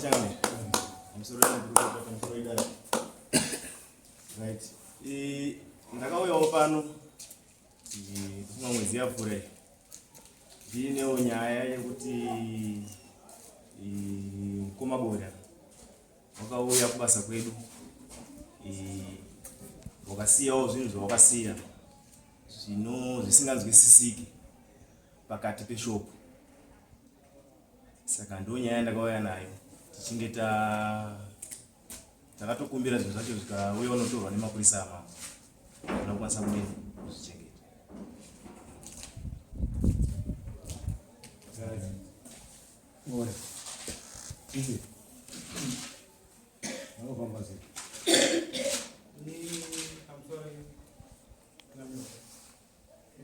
Changamire. Pamusoro yemakurukota, pamusoro idare. Right. Ndakauyawo pano kufunga mwedzi yapfuura iyi. Ndiinewo nyaya yekuti mukoma Boda wakauya kubasa kwedu wakasiyawo zvinhu zvawakasiya zvino zvisinganzwisisiki pakati peshopu. Saka ndonyaya yandakauya nayo tichinge ta takatokumbira zvinhu zvacho zvikauya unotorwa nemapurisa amambo hatina kukwanisa kudini kuzvichengeta.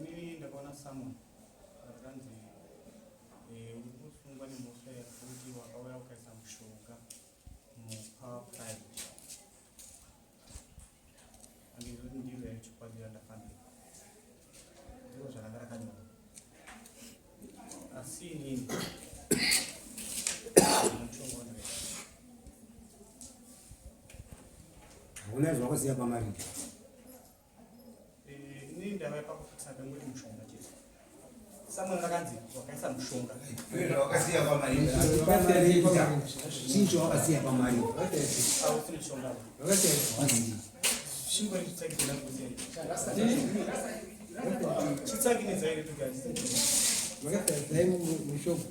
Inini ndakaona summon rakanzi eh, uri kusungwa nemhosva yekuti wakauya ukaisa mushonga mupower pride. Handizoti ndiro here chokwadi randafambira. Ndiro zvaranga rakanyorwa. Asi inini mutongo wandakaita. Hakuna zvawakasiya pamari. Eh, inini ndava pakufitisa ndangoti mushonga chete. Samuel rakanzi wakaisa mushonga. Wakasiya pamari. Chii chawakasiya pamari? Ausi mushonga. Chingori chitsaki ndakuzia. Chitsaki nezaire tugazi. Makasiya mushonga.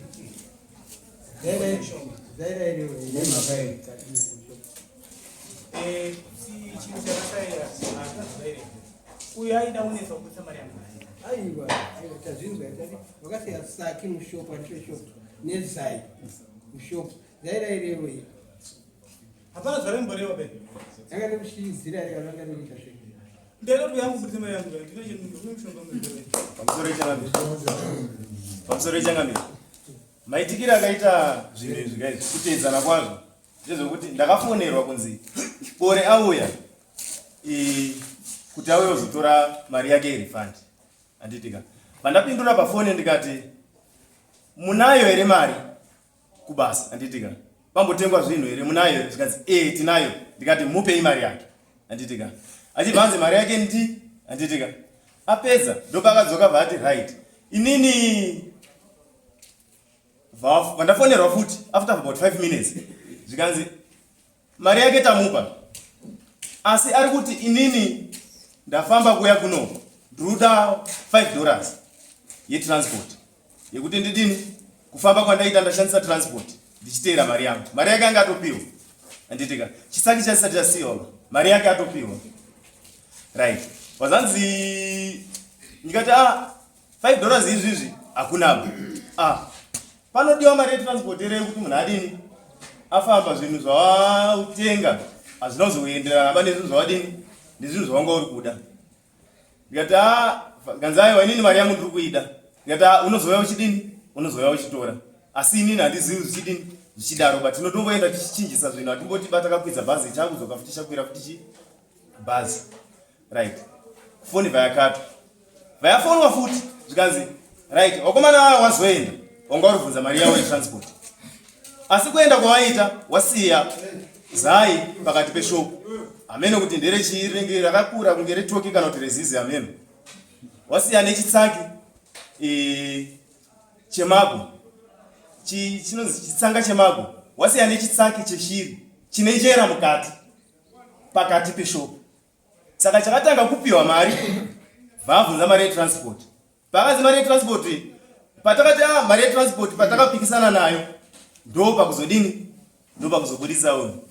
Zaire zaire nemhaka yei? Eh, chinhu chakashaira zaire. Uyu aida kunetsa kubudisa mari yangu. Aiwa, tazvinzwa tati wakasiya saki mushopu achishop nezai mushopu. Zai rairevei? Hapana zvarimboreva be. Yanga nekushiizira here kana yanga nekuita sei? Ndinoti yangu kubudisa mari yangu. Ndine chinhu mushonga muzvibhedhlera. Pamusoro changamire. Pamusoro changamire. Maitikiro akaita zvinhu izvi guys, kuteedzana kwazvo ndezvekuti ndakafonerwa kunzi Bore auya kuti auye kuzotora mari yake yerefund. Handitika. Pandapindura pafoni ndikati munayo here mari kubasa? Handitika. Pambotengwa zvinhu here munayo here? Zvikanzi eh tinayo. Ndikati mupei mari yake. Handitika. Achibva anzi mari yake ndi handitika. Apedza ndopakadzoka bva ati right. Inini vandafonerwa futi after about 5 minutes zvikanzi mari yake tamupa asi ari kuti inini ndafamba kuya kuno ndinoda 5 dollars yetransport yekuti ndidini kufamba kwandaita ndashandisa transport ndichiteera mari yangu. Mari yake anga atopiwa handitika chisaki chasati chasiyiwa mari yake atopiwa right wazanzi ndikati ah 5 dollars izvizvi hakuna ah panodiwa mari yetransport here yekuti munhu adini afamba zvinhu zvawatenga hazvina kuzoenderana ba nezvinhu zvawadini nezvinhu zvawanga uri kuda. Ndikati ah ganzi aiwa inini mari yangu ndiri kuida. Ndikati ah unozouya uchidini unozouya uchitora asi inini handizivi zvichidini zvichidaro but tinotomboenda tichichinjisa zvinhu hatimboti ba takakwidza bhazi chakudzoka futi chakwira futi chi bhazi right foni vayakatwa vayafonwa futi zvikanzi right wakomana vaya wazoenda wanga uri bvunza mari yavo yetransport asi kuenda kwawaita wasiya zai pakati peshopu hameno kuti nderechii rinenge rakakura kunge retoki kana kuti rezizi hameno wasiya nechitsaki e, chemago chinonzi chitsanga chemago wasiya nechitsaki cheshiri chine njera mukati pakati peshopu Saka chakatanga kupiwa mari vabvunza mari yetransport. Pakanzi mari yetransport patakati ah, mari yetransport patakapikisana nayo ndo pakuzodini ndo pakuzobudisa uyu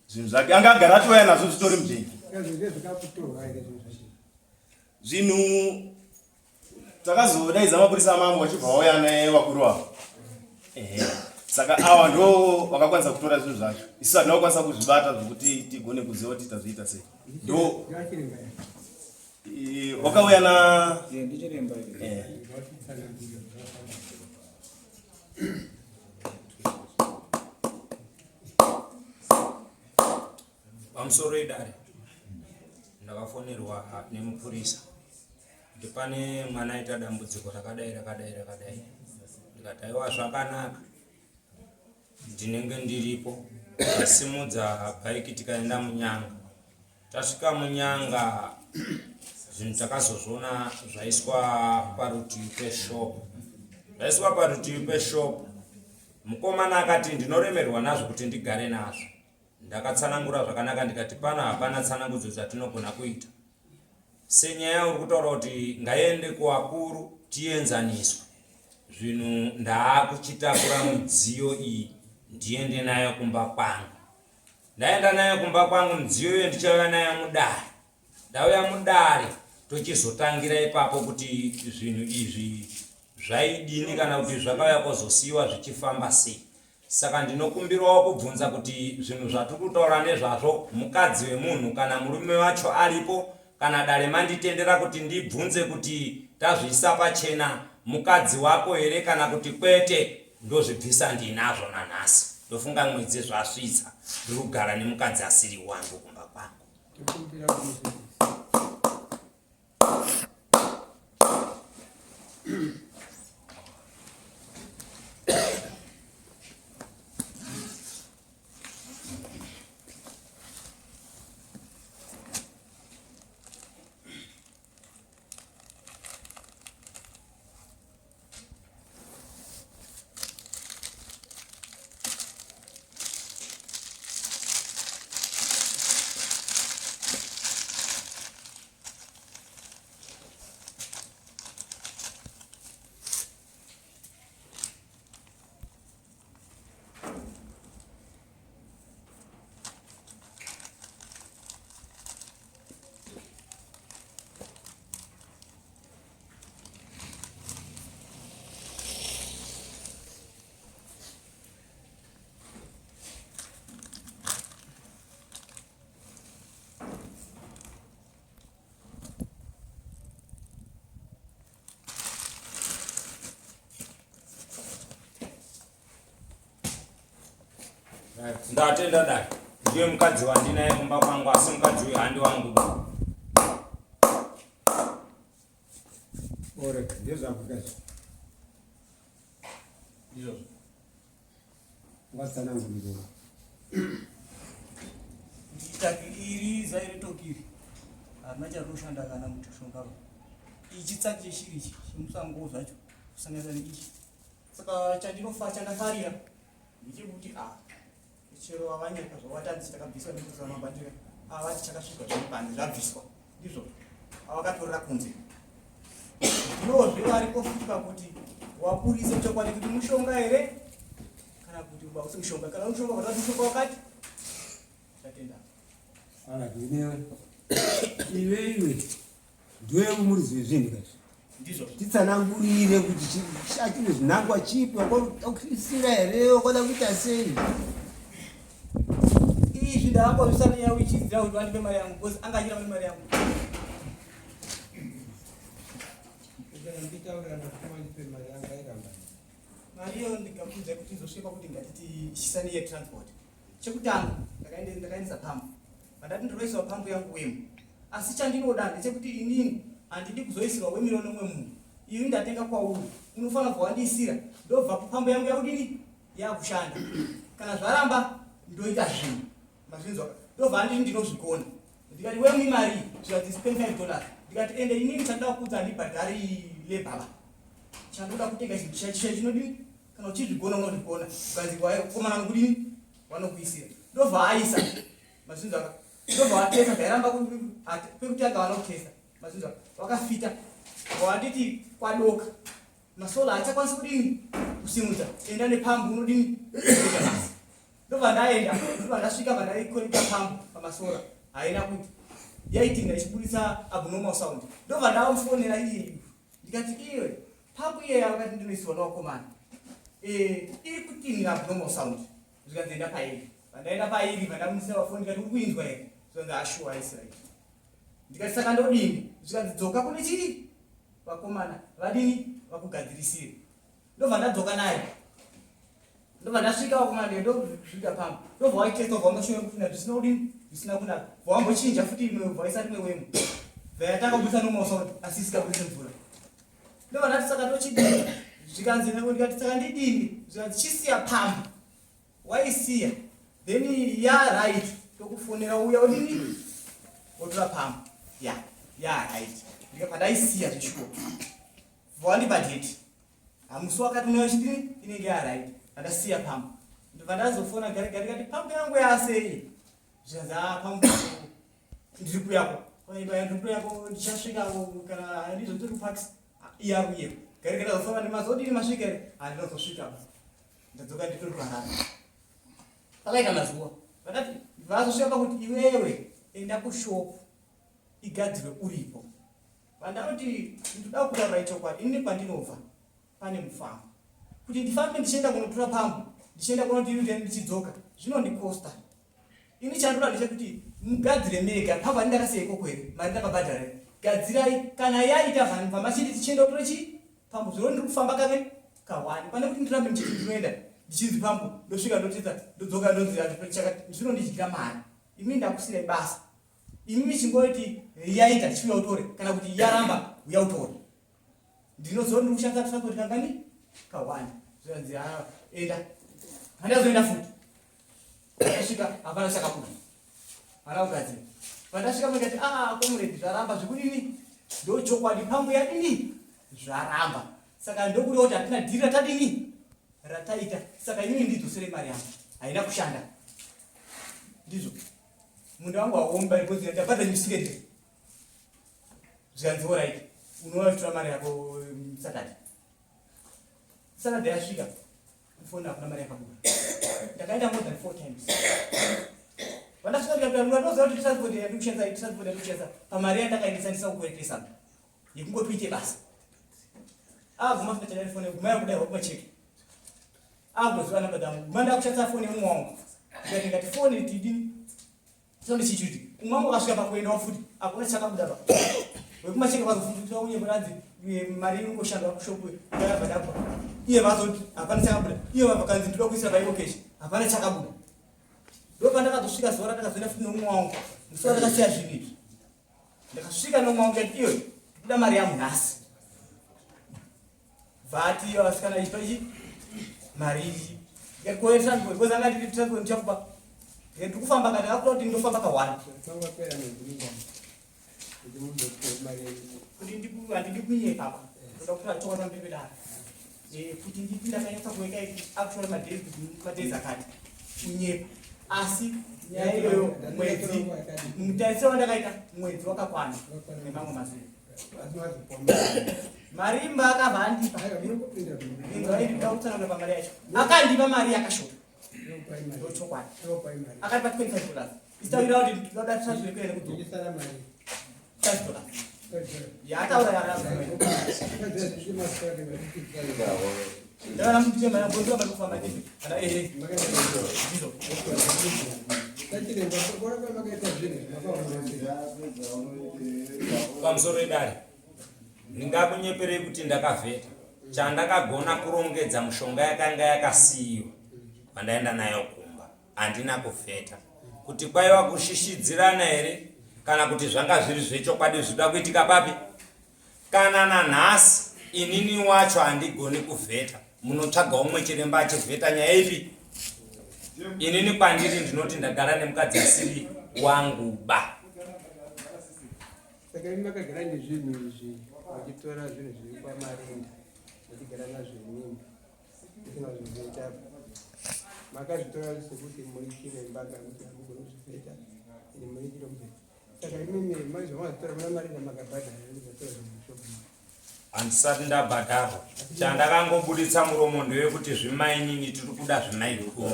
zvinhu zvake anga agara atouya nazvo zvitori mubhegi zvinhu Takazodaidza mapurisa amambo vachibva vauya nevakuru ava. Ehe. Saka awa ndo vakakwanisa kutora zvinhu zvacho. Isu hatina kukwanisa kuzvibata zvekuti tigone kuziva kuti tazviita sei. Ndo wakauya na eh. Pamusoro idare ndakafonerwa nemupurisa kuti pane mwana aita dambudziko rakadai rakadai rakadai ndikati aiwa zvakanaka. Ndinenge ndiripo, tasimudza bhaiki tikaenda munyanga. Tasvika munyanga zvinhu takazozviona zvaiswa parutivi peshop. Zvaiswa parutivi peshop. Mukomana akati ndinoremerwa nazvo kuti ndigare nazvo. Ndakatsanangura zvakanaka ndikati pano hapana tsanangudzo dzatinogona kuita. Senyaya uri kutaura kuti ngaiende kuvakuru tienzaniswe. Zvinhu ndaakuchitakura midziyo iyi ndiende nayo kumba kwangu. Ndaenda nayo kumba kwangu midziyo iyo ndichauya nayo mudare. Ndauya mudare tochizotangira ipapo kuti zvinhu izvi zvaidini kana kuti zvakauya kozosiyiwa zvichifamba sei. Saka ndinokumbirawo kubvunza kuti zvinhu zvatiri kutaura nezvazvo mukadzi wemunhu kana murume wacho aripo kana dare manditendera kuti ndibvunze kuti tazviisa pachena mukadzi wako here kana kuti kwete ndozvibvisa ndinazvo nanhasi ndofunga mwedzi zvasvitsa ndiri kugara nemukadzi asiri wangu kumba kwangu. Ndatenda dai ndiye mukadzi wandinaye kumba kwangu asi mukadzi uyu handi wangu. Ore, ndezvako kazi. Ndizvozvo. Ungatsanangurire. Nditaki iri zai retoki iri harina charinoshanda kana mushonga ichi tsaki cheshiri ichi chemusango zvacho kusanganisa neichi saka chandinofa chandafarira ndechekuti a ah, chero vavanyepa zvawatadzi takabviswa nekusa mabandira avati ah, chakasvika zviri panze zvabviswa ndizvo avakatorera kunze ndinozve varipo futi pakuti waburise chokwadi kuti mushonga here kana kuti usi mushonga kana mushonga kana mushonga wakati tatenda iwe iwe ndiwe muridzi wezvinhu kaizvi ndizvo titsanangurire kuti chine zvinangwa chipi wakuisira here wakwada kuita sei izvi ndakangozvisa nenyaya uchidzira kuti vandipe mari yangu because anga achira mari mari yangu mari iyo ndikamuudza kuti izosvika kuti ngatiti chisani yetransport chekutanga ndakaendesa pambu vandati ndinoiswa pambu yangu wemu asi chandinoda ndechekuti inini handidi kuzoisirwa wemiro nomwe munhu ini ndatenga kwauri unofanira kubva wandiisira ndobva pambu yangu yakudini yakushanda kana zvaramba ndoita zvinhu mazvinzwa ndobva anditi ndinozvigona ndikati wemu imari zvikati 25 dollars ndikati ende inini chandoda kuudza handibhadhari lebaba chandoda kutenga chinhu chinodini kana uchizvigona unozvigona ukanzi komana nokudini vanokuisira ndobva aisa mazvinzwa ka ndobva watesa ndairamba pekutanga vanokutesa mazvinzwa wakafita wanditi kwadoka masola haachakwanisi kudini kusimudza enda nepambu unodini kuita basa ndobva ndaenda ndobva ndasvika pandaikonekta pambu pamasora haina kuti yaitinga ichiburitsa abnormal sound ndobva ndamufonera iye ndikati iwe pambu iye yakati ndinoisiwa nevakomana eh, iri kutinira abnormal sound zvikanzi enda pairi pandaenda pairi pandamuisira vafoni ndikati uri kuinzwa here zvikanzi ashuwa aisira ndikati saka ndodini zvikanzi dzoka kune chii vakomana vadini vakugadzirisire ndobva ndadzoka naye ndobva ndasvika vakomana ndosvika pamba ndobva waitesta ubva wamboshoya kufuna zvisina kudini zvisina kunaka bva wambochinja futi imwe bva waisa rimwe wemo bva yatanga kubudisa nomausauti asi isikabudise mvura ndobva ndati saka tochidini zvikanzi ndikati saka ndidini zvikanzi chisiya pamba. Waisiya then ya right tokufonera uya udini wotora pamwe ya ya right ndikabva ndaisiya zveshuwa wandipa date hamusi wakati unoya chidini inenge ya right andasiya pamwe ndobva ndazofona gare gare kati pamwe yangu yasei zvikanzi ah pamwe ndiri kuyako ndiri kuyako ndichasvika kana ndizvo tiri kuparks iye ari kuyeko gare gare ndazofamba ndimazodini masvika here handinozosvika ndadzoka nditori kuharare pakaita mazuva vakati vazosvika pakuti iwewe enda kushopu igadzirwe uripo vandanoti ndoda kutaura chokwadi ini kwandinobva pane mufambo kuti ndifambe ndichienda kunotora pambo ndichienda kunoti ndichidzoka zvinondikosta ini chandoda ndechekuti mugadzire mega pambo ani ndakasiya ikoko here mari ndakabhadhara here gadzirai kana yaita vanhu pamachiti tichienda kutora chii pambo zviro ndiri kufamba kave kahwani pane kuti ndirambe ndichiti ndinoenda ndichinzi pambo ndosvika ndotita ndodzoka ndonzi chakati zvinondidyira mari imi ndakusirai basa imi chingoti yaita chiuya utore kana kuti yaramba uya utore ndinoziva ndiri kushandisa transport kangani kahwani zvikanzi haa enda handazoenda futi ndasvika hapana chakabuda hana kugadzira pandasvika ndikati aa comrade zvaramba zvekudini ndochokwadi pangu yadini zvaramba saka ndokuda kuti hatina dhiri ratadini rataita saka inini ndidzosere mari yangu haina kushanda ndizvo munda wangu hauomi because ndabhadha nyusiketi zvikanzi orit unouya uchitora mari yako Saturday Saturday yasvika foni hakuna mari yakabuda ndakaenda more than four times vandasvika ndikapinda ndinoziva kuti transport yandikushandisa transport yandikushandisa pamari yandakaendesa ndisakukweretesa yekungoti uite basa aguma fika chanel foni guma yakuda hwa kumacheki agoziva namba dzangu guma ndakushandisa foni yemumwe wangu ndikati ndikati foni tidini so ndichichuti umwe wangu akasvika pakuendawo futi akuna chakabuda pa wekumacheke vazofutukira unye kuranzi eh, mari inongoshandwa kushopu yabva ndabva iye vazoti hapana chakabuda iye vakanzi ndinoda kuisira paiko keshi hapana chakabuda ndopandakazosvika zuva randakazoenda futi neumwe wangu musi wandakasiya zvinhu izvi ndakasvika neumwe wangu kati iyoyo ndikuda mari yangu nhasi vati vasikana ichi ichi mari ichi ndikakoeresa because anga ndiri transport ndichakupa ndiri kufamba kana akura kuti ndofamba kawani kuti handidi kunyepa apa ndoda kutora chokwadi pamberi pedare eh, kuti nditi ndakanyatsa kuweka actual madays madays akati kunyepa asi nyaya iyoyo mwedzi mutarisiro wandakaita mwedzi wakakwana nemamwe mazuva Marimba akabva andipa. Inzwa kutsanangura pamari yacho. Akandipa mari yakashota. Ndochokwadi. Akatipa 25 dollars. Isitaurira kuti ndinoda translate kuenda kudzoka. 5 dollars. Yataura yara. Ndavana mupite mari bondora mari kufamba ndizvo. Kana ehe. Ndizvo. Pamusoro edare ndingakunyeperei kuti ndakavheta chandakagona kurongedza mushonga yakanga yakasiyiwa pandaenda nayo kumba handina kuvheta kuti kwaiva kushishidzirana here kana kuti zvanga zviri zvechokwadi zvinoda kuitika papi Kana nanhasi inini wacho handigoni kuvheta, munotsvaga umwe chiremba achivheta nyaya ipi? Inini kwandiri ndinoti ndagara nemukadzi asiri wangu ba. Saka imi makagara nezvinhu izvi vachitora zvinhu zviri kwamarinda vachigara nazvo imimi musina kuzvivheta makazvitora sekuti muri chiremba kana kuti hamugoni kuzvivheta ende muri chiremba Saka imimi maizvamatora muna mari yamakabhadhara yekuzotora zvinhu Handisati ndabhadharwa. Chandakangobuditsa muromo ndewekuti zvimainini tiri kuda zvimaikuru.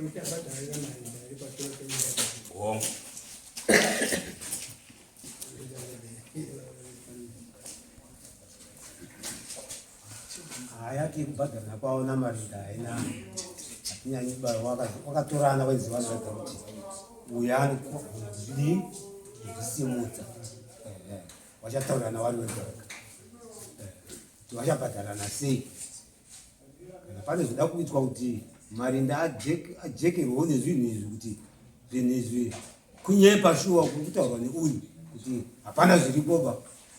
Muchabhadhara mari iri pasoro penyaya. Hongu. Hayati kubhadharana kwavo namarinda haina hatinyanyi wakatorana waiziva zvega kuti uyu anogona kuzvidii kuzvisimudza wachataurirana wari wega wega kuti vachabhadharana sei kana pane zvida kuitwa kuti marinda ajekerwewo nezvinhu izvi kuti zvinhu izvi kunyepa shuwa kuri kutaurwa neuyu kuti hapana zviripoba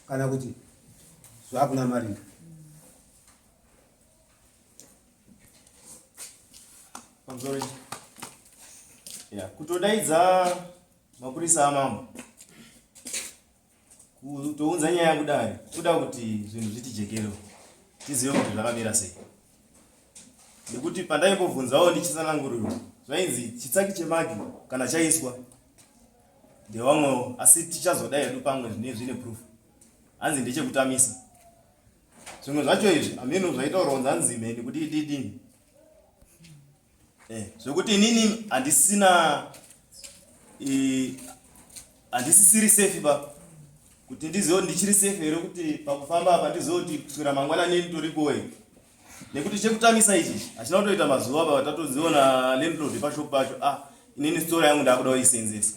kana kuti zvakuna marinda pamusoro Ya, kutodaidza mapurisa amambo kutounza nyaya kudare kuda kuti zvinhu zvitijekere tizive kuti zvakamira sei, nekuti pandaimbobvunzawo ndichitsanangurirwa zvainzi chitsaki chemagi kana chaiswa ndevamwewo, asi tichazoda hedu pamwe zvine zvine proof, hanzi ndechekutamisa. Zvimwe zvacho izvi hameno zvaitaurwa kunzi hanzi mheni kuti ididini. Zvekuti inini handisina handisisiri safe ba kuti ndizive kuti ndichiri safe here, kuti pakufamba apa ndizive kuti kuswera mangwanani nditorikoe, nekuti chekutamisa ichi hachina kutoita mazuva apa tatoziona landlord pashop pacho, ah, inini stora yangu ndakuda kuisenzesa,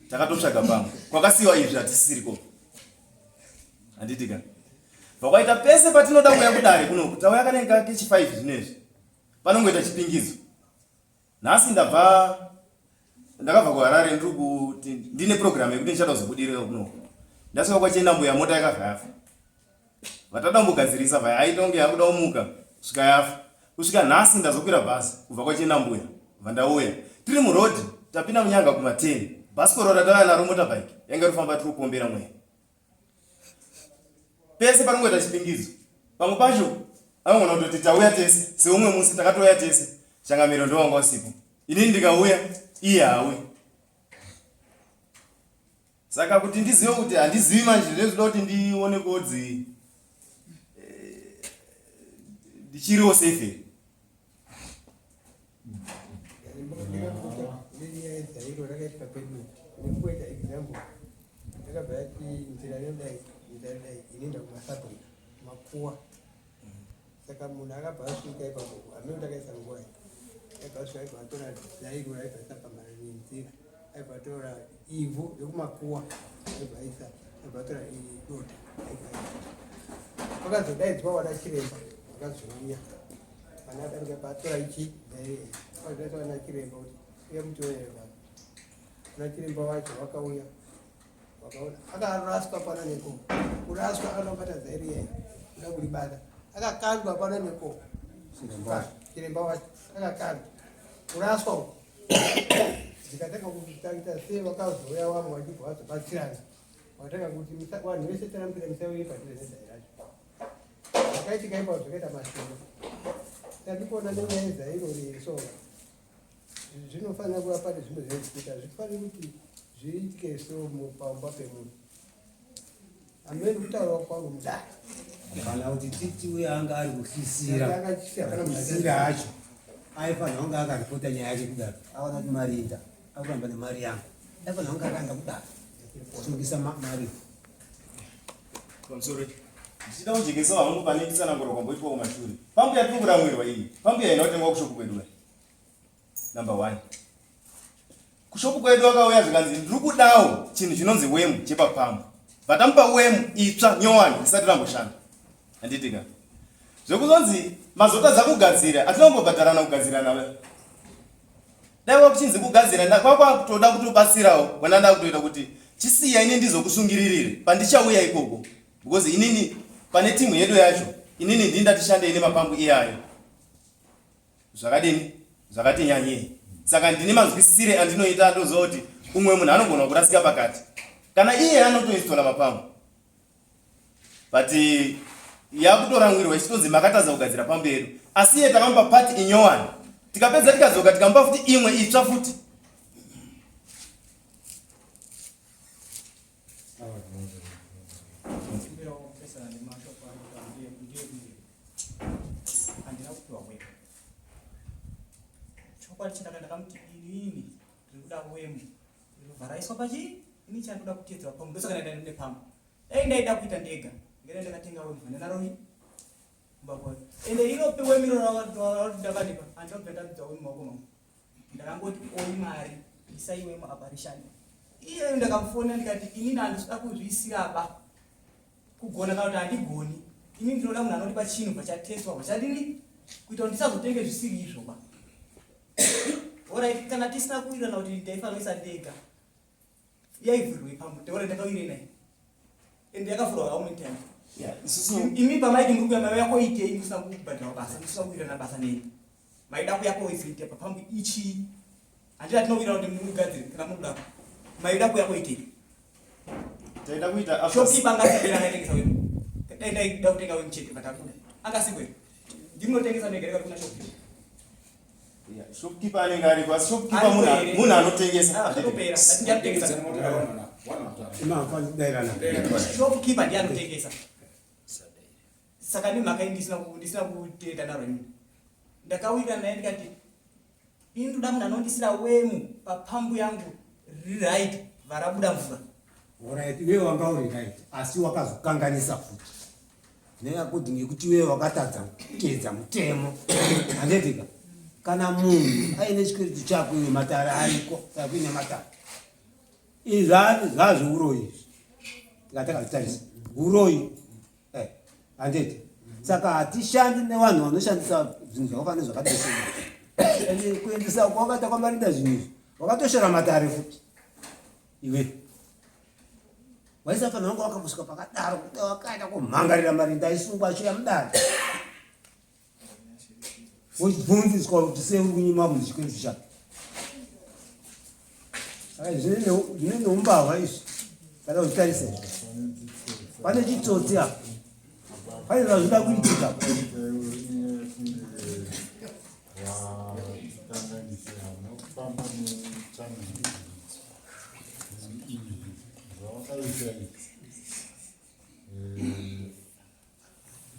takatotsvaga pamwe kwakasiyiwa izvi, hatisisiriko, handiti ka? Vakwaita pese patinoda kuuya kudare kunoku, tauya kanenge kechi 5 zvinezvi, panongoita chipingidzo. Nhasi ndabva, ndakabva kuHarare, ndiri kuti ndine program yekuti ndichada kuzobudirira kunoku. Ndasvika kwachenda mbuya, mota yakabva yafa. Vatada kumbogadzirisa, vaya aita kunge yakuda kumuka, kusvika yafa. Kusvika nhasi ndazokwira bhazi kubva kwachenda mbuya, bva ndauya tiri murodhi, tapinda munyanga kuma 10, bhasikoro ratauya naro, motorbike yanga rifamba, tiri kupombera mweya. Pese panongoita chipingidzo, pamwe pacho anogona kutoti tauya tese. Seumwe musi takatouya tese, changamiro ndowanga usipo, inini ndikauya, iye hauyi. Saka kuti ndizive kuti handizivi manje, zvinezvida kuti ndione kodzi ndichiriwo safe here. Nenyaya dzairo rakaitika pedu, nekungoita example, yakabva yati nzira inodai, nzira inodai inoenda kumasabrika makuwa. Saka munhu akabva asvika ipapo, hameno kuti akaisa nguva iyi, aibva asvika, aibva atora zairo, aibva aisa pamhara nenzira, aibva atora ivhu rekumakuwa, aibva aisa, aibva atora dota, aibva aisa. Pakazodaidzwa wana chiremba vakazouya, vana adarika patora ichi zairo, vana chiremba kuti uya mutionere vanhu. Vana chiremba wacho vakauya, vakaona akaraswa pano neko, kuraswa anobata zairo iyai kuda kuribata, akakandwa pano neko, chiremba wacho akakandwa, kuraswa uku zvikatanga kutaita sei. Vakazouya vamwe vachibva vazobatsirana, vakatanga kuti vanhu vese tarambira misauye padhuze nezai racho. Zvakaitika ipapo zvakaita mashoma. Tandikuona nenyaya yezairo reso, zvinofanira kuva pane zvimwe zvinoitika, hazvifaniri kuti zviitike so pamba pemunhu. Ameni kutaura kwangu mudare. Kana kuti titi uye anga ari kuhlisira kuhlisira acho aifanira kunge akaripota nyaya yake kudaro, aona kuti marinda akuramba nemari yangu, aifanira kunge akaenda kudaro kusungisa mari. Pamusoro, ndichida kujekesawo hangu pane kutsanangura kwamboitwa kumashure. Pambu yatiri kuramwirwa iyi, pambu yaina kutengwa kushopu kwedu. Number one, kushopu kwedu akauya zvikanzi ndiri kudawo chinhu chinonzi wemu chepapambu, vatamupa wemu itsva nyowani risati ramboshanda, handiti ka? Zvekuzonzi mazotadza kugadzira, hatina kumbobhadharana kugadzirana. Dai kwakuchinzi kugadzira, kwakwakutoda kutobatsirawo kwandanda kutoita kuti chisiya ini ndizokusungiririre pandichauya ikoko, because inini pane timu yedu yacho, inini ndini ndatishandei nemapambu iyayo zvakadini, zvakati nyanyei. Saka ndine manzwisisire andinoita, andoziva kuti umwe munhu anogona kurasika pakati kana iye anotoinstola mapambu, but yakutoramwirwa ichitonzi makatadza kugadzira pambu yedu, asi iye takamupa pati inyowani, tikapedza tikadzoka tikamupa futi imwe itsva futi. Kumbirawo kupesana nemashoko anotaura ndeyekuti handina kupiwa wemu. Chokwadi chandaka ndakamuti inini ndiri kuda wemu rinobva raiswa pachi, ini chandoda kutedzera pamwe, ndosaka ndaenda nepamwe. Dai ndaida kuita ndega, ngene ndakatenga wemu ndanaro kumba kwayo, ende iro wemu iro rauri ndakandipa, handinobva ndabvisa wemu maoko mangu. Ndakangoti oi mari, isai wemu apa rishande. Iyeyo ndakamufonera ndikati inini handisida kuzviisira ba kugona kana kuti handigoni, ini ndinoda munhu anondipa chinhu pachateswa pachadini kuita kuti ndisazotenge zvisiri izvo ba. Orit, kana tisina kuwirirana kuti ndaifanira kuisa ndega, yaivhurwe pamwe taura ndakawire naye, ende yakavhurwa how many times? Isusu Imi pamaiti muri kuya, maiuya koitei musina kubhadhara basa, musina kuwirirana basa neni? Maida kuya koizoita papamwe ichii? Handiti atinowira kuti mugadzire kana munoda. Maida kuya kuitei? Taida kuita after Shopkeeper angasipera akaitengesa wemu. Dai ndaida kutenga wemu chete but hakuna. Angasikwe. Ndinotengesa ndega rega kuna shopkeeper. Yeah, shopkeeper anenge ariko asi shopkeeper Ariko munhu here? munhu anotengesa. Ah, zvatopera. Ndati ndiyatengesa. Imafanira Shopkeeper ndiye anotengesa. Saka nemhaka iyi ndisina ndisina kutenda naro ini. Ndakawirira naye ndikati ini ndoda munhu anondisira wemu papambu yangu riri right varabuda mvura. Alright, iwewe wanga uri right asi wakazokanganisa futi neyakuti ngekuti iwewe wakatadza kuteedza mutemo handitika kana munhu aine chikwereti chako iwe matare ariko saka kuine matare izvi zvazveuroyi izvi tikatakazitarisa uroyi eh, handiti saka hatishandi nevanhu vanoshandisa zvinhu zvakafanira zvakadai sei ende kuendesa kwawakaita kwamarinda zvinhu izvi wakatoshora matare futi iwe waisafanira kunge wakambosvika pakadaro kuti wakaenda kumhangarira marinda aisungwa achiuya mudare wochibvunziswa kuti sei uri kunyima munhu chikwereti chake. Saka zvine neumbavha izvi kana uchitarisa izvi pane chitsotsi apa pane zvazvida kuitika.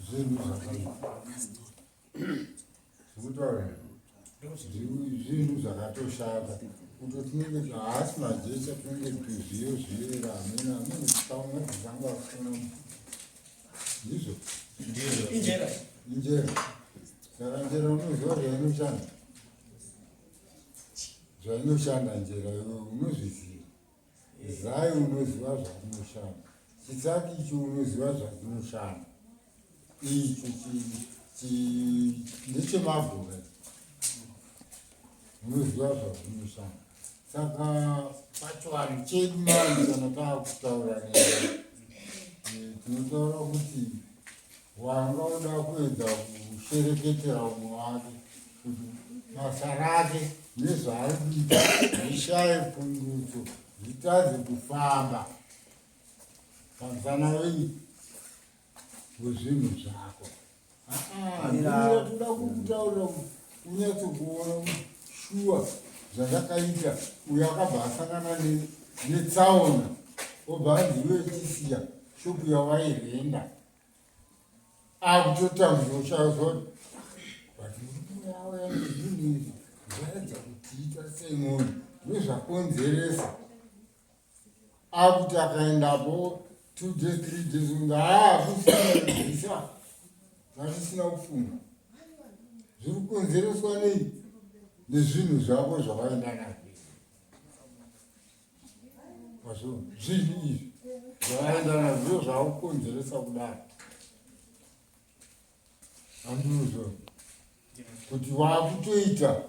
Zvinhu zvakaipa zvekutaura zvinhu zvakatoshata kuto tinenge haasi majecha tinenge tuzviyo zviyera amene amene tikaona dzanga kufuna ndizvo Injera. Injera. Saka njera unoziva zvainoshanda zvainoshanda njera iwe unozviziva Zai unoziva zvakunoshanda. Chitsaki icho unoziva zvakinoshanda. Icho ndechemabhora. Unoziva zvazvinoshanda. Saka pachivanhu chedu manje kana taakutaura eh, tinotaura kuti wanga uda kuedza kushereketera umwe wake kuti basa rake nezvaari kuita zvishaye pundutso zvitadze kufamba pamusana wei wezvinhu zvako ndira toda kukutaurira kuti unyatsokuona kuti shuwa zvandakaita uyo akabva asangana netsaona obva anzi iwe chisiya shopu yawairenda akutotambudzwa uchazwa but murume auya nezvinhu izvi zvaedza kutiita semunhu ndozvakonzeresa akuti akaendapo two days three days unga haa kusina zvatisina kufunga zviri kukonzereswa nei nezvinhu zvako zvavaenda nazvo Zvinhu izvi zvavaenda nazvo zvakukonzeresa kudaro andinozvo kuti wakutoita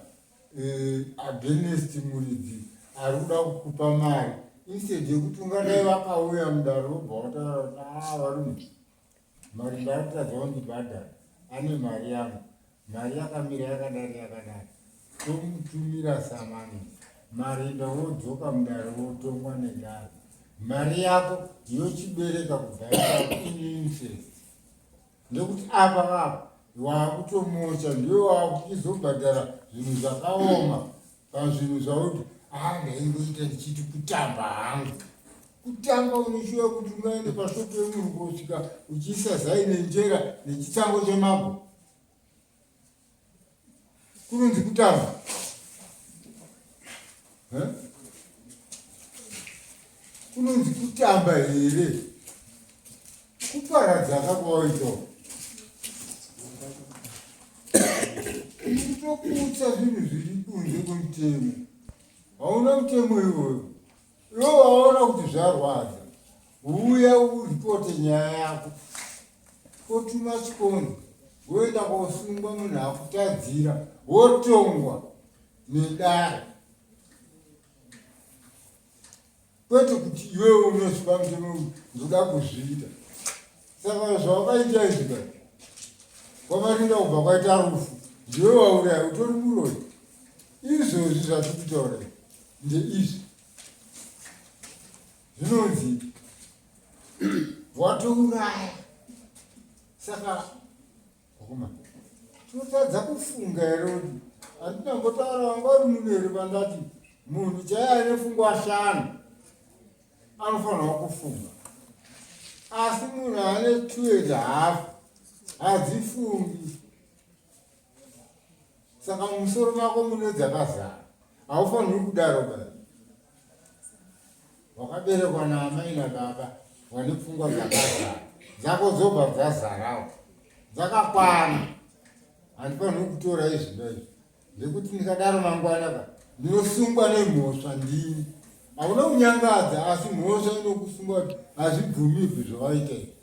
eh, against muridzi ari kuda kukupa mari instead yekuti ungadai vakauya mudare wobva wataura kuti ah varume Mari ndakutadza kundibhadhara ane mari yangu mari yakamira yakadari yakadari tomutumira samani mari ndawodzoka mudare wotongwa nedare mari yako yochibereka kubva ipapo in interest nekuti apa vapa wakutomocha ndiwe wakuchizobhadhara zvinhu zvakaoma pazvinhu zvauti ah ndaingoita ndichiti kutamba hangu kutamba unoshuva kuti ungaende pashopu yemunhu kosvika uchiisa zai nenjera nechitsango chemago kunonzi kutamba kunonzi kutamba here Kuparadza kakwawaita kutoputsa zvinhu zviri kunze kwemutemo. Hauna mutemo iwoyo. Iwe waona kuti zvarwadza. Uya uripote nyaya yako. Otuma chikonzo. Woenda kosungwa munhu akutadzira. Wotongwa nedare. Kwete kuti iwewe unoziva mutemo ndoda kuzviita. Saka zvawakaita izvi ka kwamarinda kubva kwaita rufu ndiwe wauraya utori muroyi. Izvozvi zvatiri kutaura ndeizvi zvinonzi watouraya saka Akoma, tinotadza kufunga here kuti handina mbotaura wanga uri munhu here pandati munhu chaiye ane pfungwa shanu anofanirwa kufunga asi munhu ane two and half hadzifungi saka mumusoro mako mune dzakazara haufanirwi kudaro ba wakaberekwa naamai nababa wane pfungwa dzakazara dzako dzobva dzazarawo dzakakwana handifanirwi kutora izvi ndaizvi ndekuti ndikadaro mangwana ka ndinosungwa nemhosva ndini hauna kunyangadza asi mhosva inokusungwa kuti hazvibvumirwi zvavaita izvi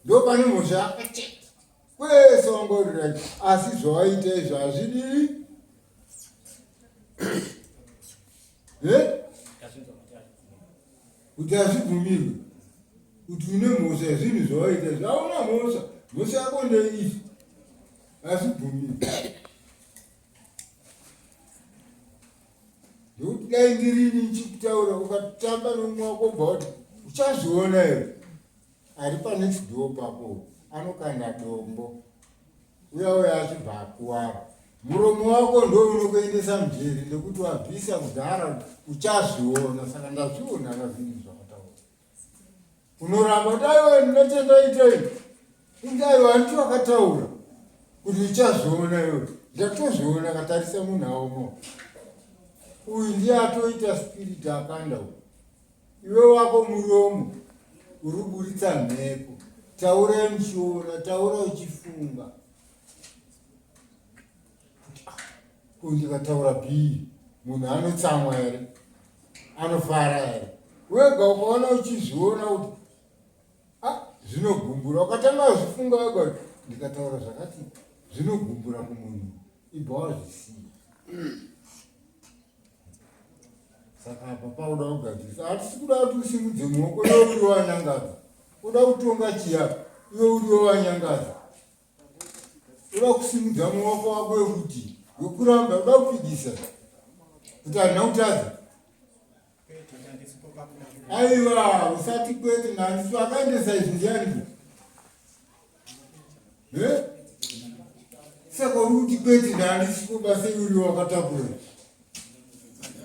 ndopane mhosva yako chete kwese wanga uri right asi zvawaita izvo hazvidii kuti hazvibvumirwe kuti une mhosva yezvinhu zvawaita izvo hauna mhosva mhosva yako ndeizvi hazvibvumirwe nekuti dai ndirini ndichikutaura ukatamba nomumwe wako ubva wati uchazviona here Ari panext door pako anokanda dombo uya uya achibva akuwara. Muromo wako ndo unokuendesa mujeri nekuti wabvisa kudhara uchazviona saka ndazviona kazvinhu zvakataura. Unoramba kuti aiwa ndinotenda itei. Inge aiwa handiti wakataura kuti uchazviona iwe. Ndatozviona katarisa munhu aomo. Uyu ndiye atoita spirit akanda uyu. Iwe wako muromo uri kuburitsa mhepo. Taura muchiona, taura uchifunga. Ah, ko ndikataura bhii munhu anotsamwa here? Anofara here? Wega ukaona uchizviona kuti ah, zvinogumbura ukatanga kuzvifunga wega kuti ndikataura zvakati zvinogumbura kumunhu ibva wazvisiya. Saka apa pauda kugadzirisa hatisi kuda kuti usimudze muoko iwe uri wanyangadza uda kutonga chiya iwe uriwe wanyangadza uda kusimudza muoko wako wekuti wekuramba uda kupikisa kuti handina kutadza aiwa usati kwete nandisi akaendesa izvi ndiani Saka uri kuti kwete ndaandisiko basa uri wakatakura.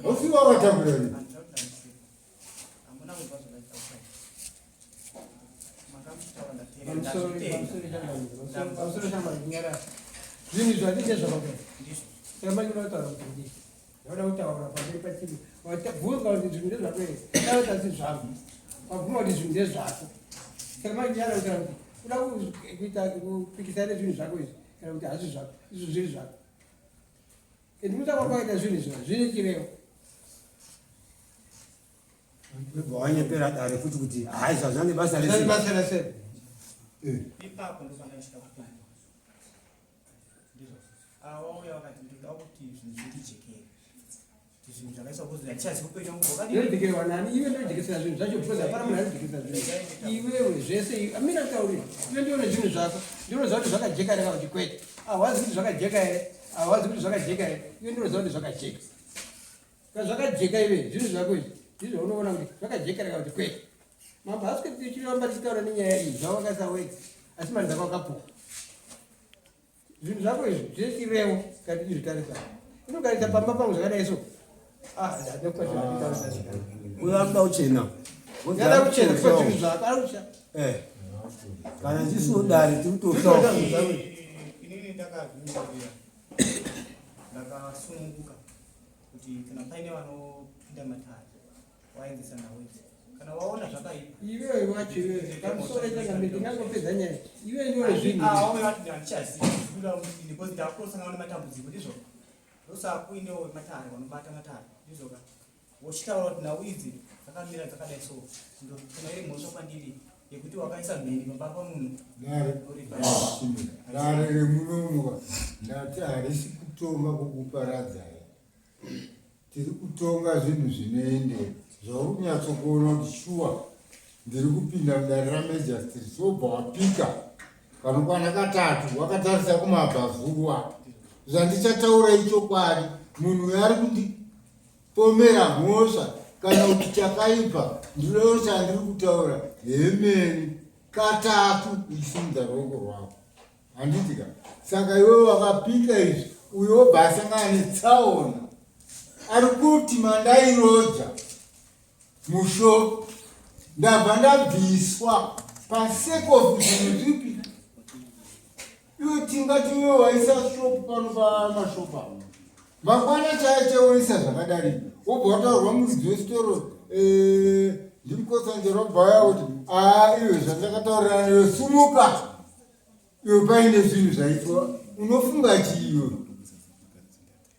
Hausi wakatakura here? Zvinhu zvandite zvakakora. Saka manje unotaura kuti ndii? Ndauda kutaura pamberi pachiri. Bvunza kuti zvinhu ndezvako here? Taura asi zvangu. Wabvuma kuti zvinhu ndezvako. Saka manje yara kutaura kuti uda kuita kupikisana nezvinhu zvako izvi kana kuti hazvi zvako. Izvo zviri zvako. And kuita kwakaita zvinhu izvi zvine chirevo. Webva wanyepera dare futi kuti hayi zvazvina nebasa rese. Basa rese. Ipapo ndopanga ndichida kupinda. Ndizvo. Ava wauya vakati ndinoda kuti zvinhu zvindijekere. Kuti zvinhu zvakaiswa kuzi handichazivi upenyu wangu hwakadini. Ndojekerwa nani? Iwe ndojekesera zvinhu zvacho because hapana munhu anojekesa zvinhu. Iwewe zvese iwe. Amira taurira. Iwe ndione zvinhu zvako. Ndinoziva kuti zvakajeka here kana kuti kwete. Hawazi kuti zvakajeka here? Hawazi kuti zvakajeka here? Iwe ndinoziva kuti zvakajeka. Kana zvakajeka iwe zvinhu zvako izvi. Ndizvo unoona kuti zvakajeka here kana kuti kwete. Mambo haasi kuti tichiramba tichitaura nenyaya iyi zvavo vakaisa wega asi mari dzako wakapuwa. Zvinhu zvako izvi zvine chirevo kana tichizvitarisa. Inogarisa pamba pangu zvakadai so. Ah, Uyo anoda kuchena. Anoda kuchena kwa zvinhu zvako ari kuchena. Eh. Kana ndisu dare tiri kutofa. Inini ndakazvimirira. Ndakasununguka kuti kana paine vanopinda matare waenzesa nhau idzi kana waona zvakaipa iwewe wacho iwewe pamusoro changamire ndingangopedza nyaya iwewe ndione zvinhu handichazivi because ndakutosangana nematambudziko ndizvo ndosaka kuinewo vematare vanobata matare ndizvo ka wochitaura kuti nhau idzi dzakamira dzakadai so kana iri mhosva kwandiri yekuti wakaisa mheni pamba pamunhu dare remunomuka ndati harisi kutonga kukuparadzai Tiri kutonga zvinhu zvinoendeka zvauri kunyatsokuona kuti shuwa ndiri kupinda mudare ramejastiri wobva wapika kanokwana katatu wakatarisa kumabvazuva. Zvandichataura ichokwadi. Munhu uyo ari kundipomera mhosva kana kuti chakaipa ndiro chandiri kutaura hemeni katatu uchisimudza ruoko rwako. Handiti ka? Saka iwe wakapika izvi uyo obva asangana netsaona ari kuti mandairoja mushop ndabva ndabviswa pasake of zvinhu zvipi iwe tingati iwe waisa shop pano pamashop apo mangwana chaya cheoisa zvakadari wobva wataurwa muridzi wesitoro eh, ndimukotsanjera wabva waya kuti aa iwe zvandakataurirana iwe sumuka iwe paine zvinhu zvaitwa unofunga chii iwe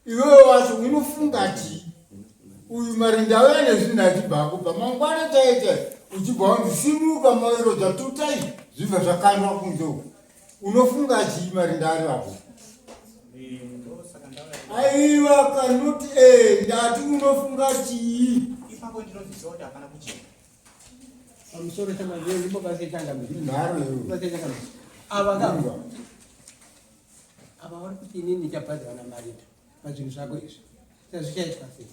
iwewe wacho unofunga chii uyu marinda auya nezvinhu achibva akupa mangwana chaiye chaiye uchibva wanzi simuka mairoja tutai zvibva zvakandwa kunze uku unofunga chii marinda ari apo aiwa kanoti e ndati unofunga chii ipapo ndinozviziva kuti hapana kucheka pamusoro nharo ava ava vari kuti inini ndichabhadhara namarinda pazvinhu zvako izvi sazvichaitwa sei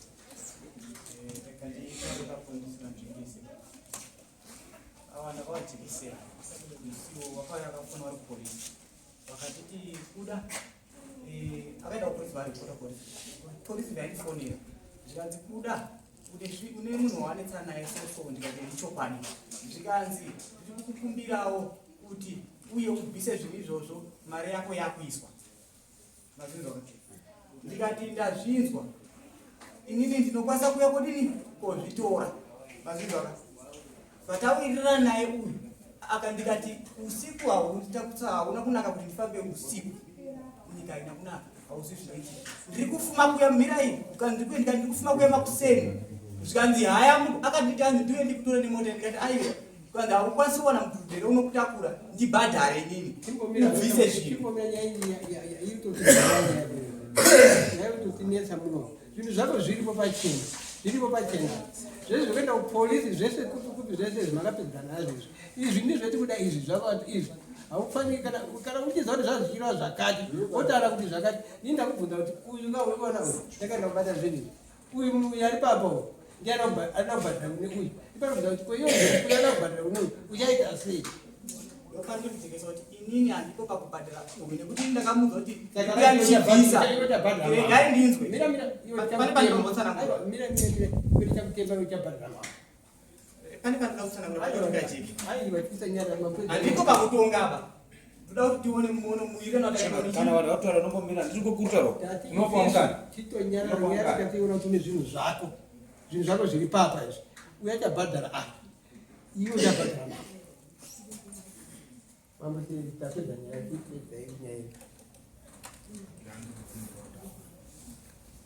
ava ndakavajekesera musiwo wakauya akafona vari kupolisi vakatiti kuda eh, akaenda kupolisi varipota polisi polisi vaindifonera zvikanzi kuda une munhu wawanetsa naye so so ndikati ndichokwadi zvikanzi ndiri kukukumbirawo kuti uye ubvise zvinhu izvozvo mari yako yakuiswa mazvinzwa ndikati ndazvinzwa inini ndinokwanisa kuya kodini kozvitora mazvinzwa ka vatawirirana naye uyu aka ndikati usiku hauna kunaka kuti ndifambe usiku nyika haina kunaka hauzi zvinoitika ndiri kufuma kuya mirai ndiri kufuma kuya makuseni zvikanzi haya munhu akanditi anzi ndiuye ndikutore nemota ndikati aiwa Kwanzi haukwanisi kuwana mudhudhu here unokutakura ndibhadhare inini ubvise zvinhu. Yaitotinetsa muno zvinhu zvako zviripo pachena zviripo pachena zvese zvekuenda kupolisi zvese kupi kupi zvese izvi makapedzana nazvo izvi izvi ndizvo tikuda izvi zvakati izvi haufaniri kana kana uchiziva kuti zvazvichireva zvakati wotaura kuti zvakati ini ndakubvunza kuti uyu nga uri kuona uyu ndakaenda kubata zvinhu izvi uyu uyu ari papa uyu ndiye anoda kubhadhara kune uyu ipanobvunza kuti ko iwe uyu anoda kubhadhara kune uyu uchaita sei ndofanira kuti inini handipo pakubhadhara uyu nekuti ndakamuudza kuti ndichibvisa regai ndinzwe pane pandinombotsanangura mira mira mira kutemba uchabhadhara mama pane pandinoda kutsanangura paikajeki handiko pakutonga apa ndoda kuti tione muono muire kana vanhu vataura unombomira ndiri kukutaura unopa mukana titonyarara tiona kuti une zvinhu zvako zvinhu zvako zviri papa izvi uyo achabhadhara a iwe uchabhadhara mama mambo tapedza nyaya tipedzai nyaya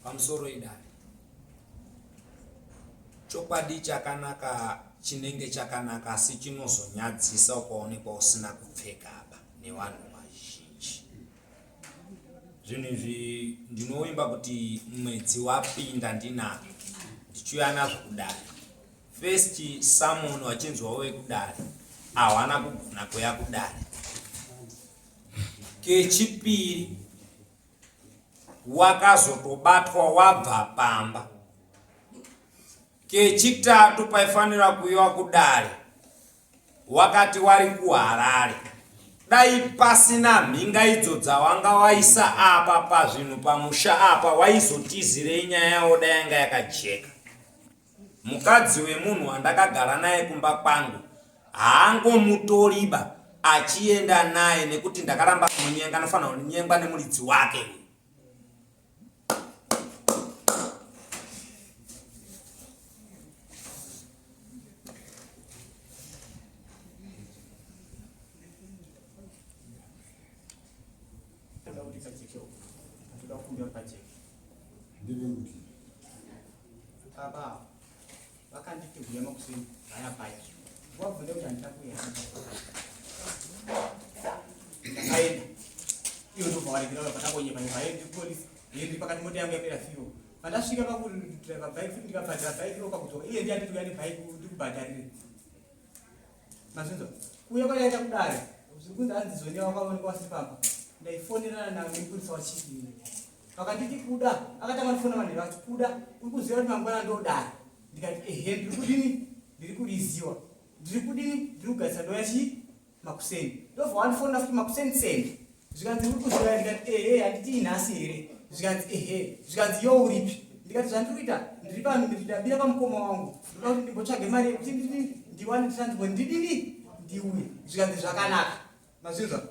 Pamusoro idare. Chokwadi chakanaka chinenge chakanaka asi chinozonyadzisa ukaonekwa usina kupfeka apa nevanhu vazhinji. Zvinhu izvi ndinovimba kuti mwedzi wapinda ndinazvo ndichiuya nazvo kudare. First summon vachinzwa vekudare hawana kugona kuya kudare. Kechipiri wakazotobatwa wabva pamba. Kechitatu paifanira kuiwa kudare wakati wari kuHarare. Dai pasina mhinga idzo dzawanga waisa apa pazvinhu pamusha apa waizotizirei nyaya yawo dai yanga yakajeka. Mukadzi wemunhu wandakagara naye kumba kwangu haangomutoriba achienda naye nekuti ndakaramba kumunyenga anofanira kunyengwa nemuridzi wake uyu. Baba vakanditi huya makuseni haya bike wabvunza kuti handina kuya ndakaenda iyo ndobva waregera vabva tangonyepa nyepa hee ndiri kupolisi hee ndiri pakati mota yangu yapera fuel pandasvika pakudriva bike futi ndikabhadhara bike iro pakudzoka iye ndiye anditi uya nebike ndikubhadharire Mazvinzwa? Kuuya kwadaita kudare, zviri kunzi hanzi Zonia wakaonekwa wasiri pamba. Ndaifonerana nawo nemupurisa wachief Vakanditi kuda, akatanga kufona manheru akati kuda, uri kuziva kuti mangwana ndodara. Ndikati ehe, ndiri kudini? Ndiri kuriziwa. Ndiri kudini? Ndiri kugadzisa ndouya chii? Makuseni. Ndobva wandifonera futi makuseni seni. Zvikanzi uri kuziva ndikati ehe, handiti inhasi here? Zvikanzi ehe. Zvikanzi yo uripi? Ndikati zvandiri kuita ndiri pa ndabira pamukoma wangu. Ndoda kuti ndimbotsvage mari yekuti ndidini ndiwane transport ndidini ndiuye. Zvikanzi zvakanaka. Mazvinzwa?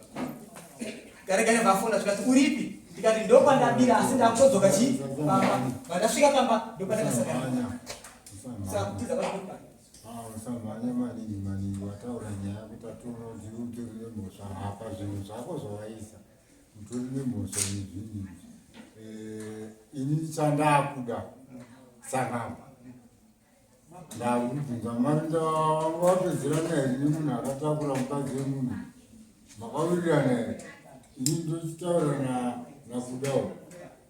Gare gare vafona zvikati uripi? Ndikati ndokwandabira asi ndakutodzoka chii? Pamba. Vandasvika pamba ndopandakasangana. Saka kutiza kwacho Ah, usamhanya maningi maningi wataura nyaya kuti atoona kuti utori nemhosva apa zvinhu zvako zvawaisa utori nemhosva yezvinhu izvi eh, ini chandakuda saka Ndakubvunza mari wapedzerana here nemunhu akatakura mukadzi wemunhu makawirirana here ini ndochitaura nakudawo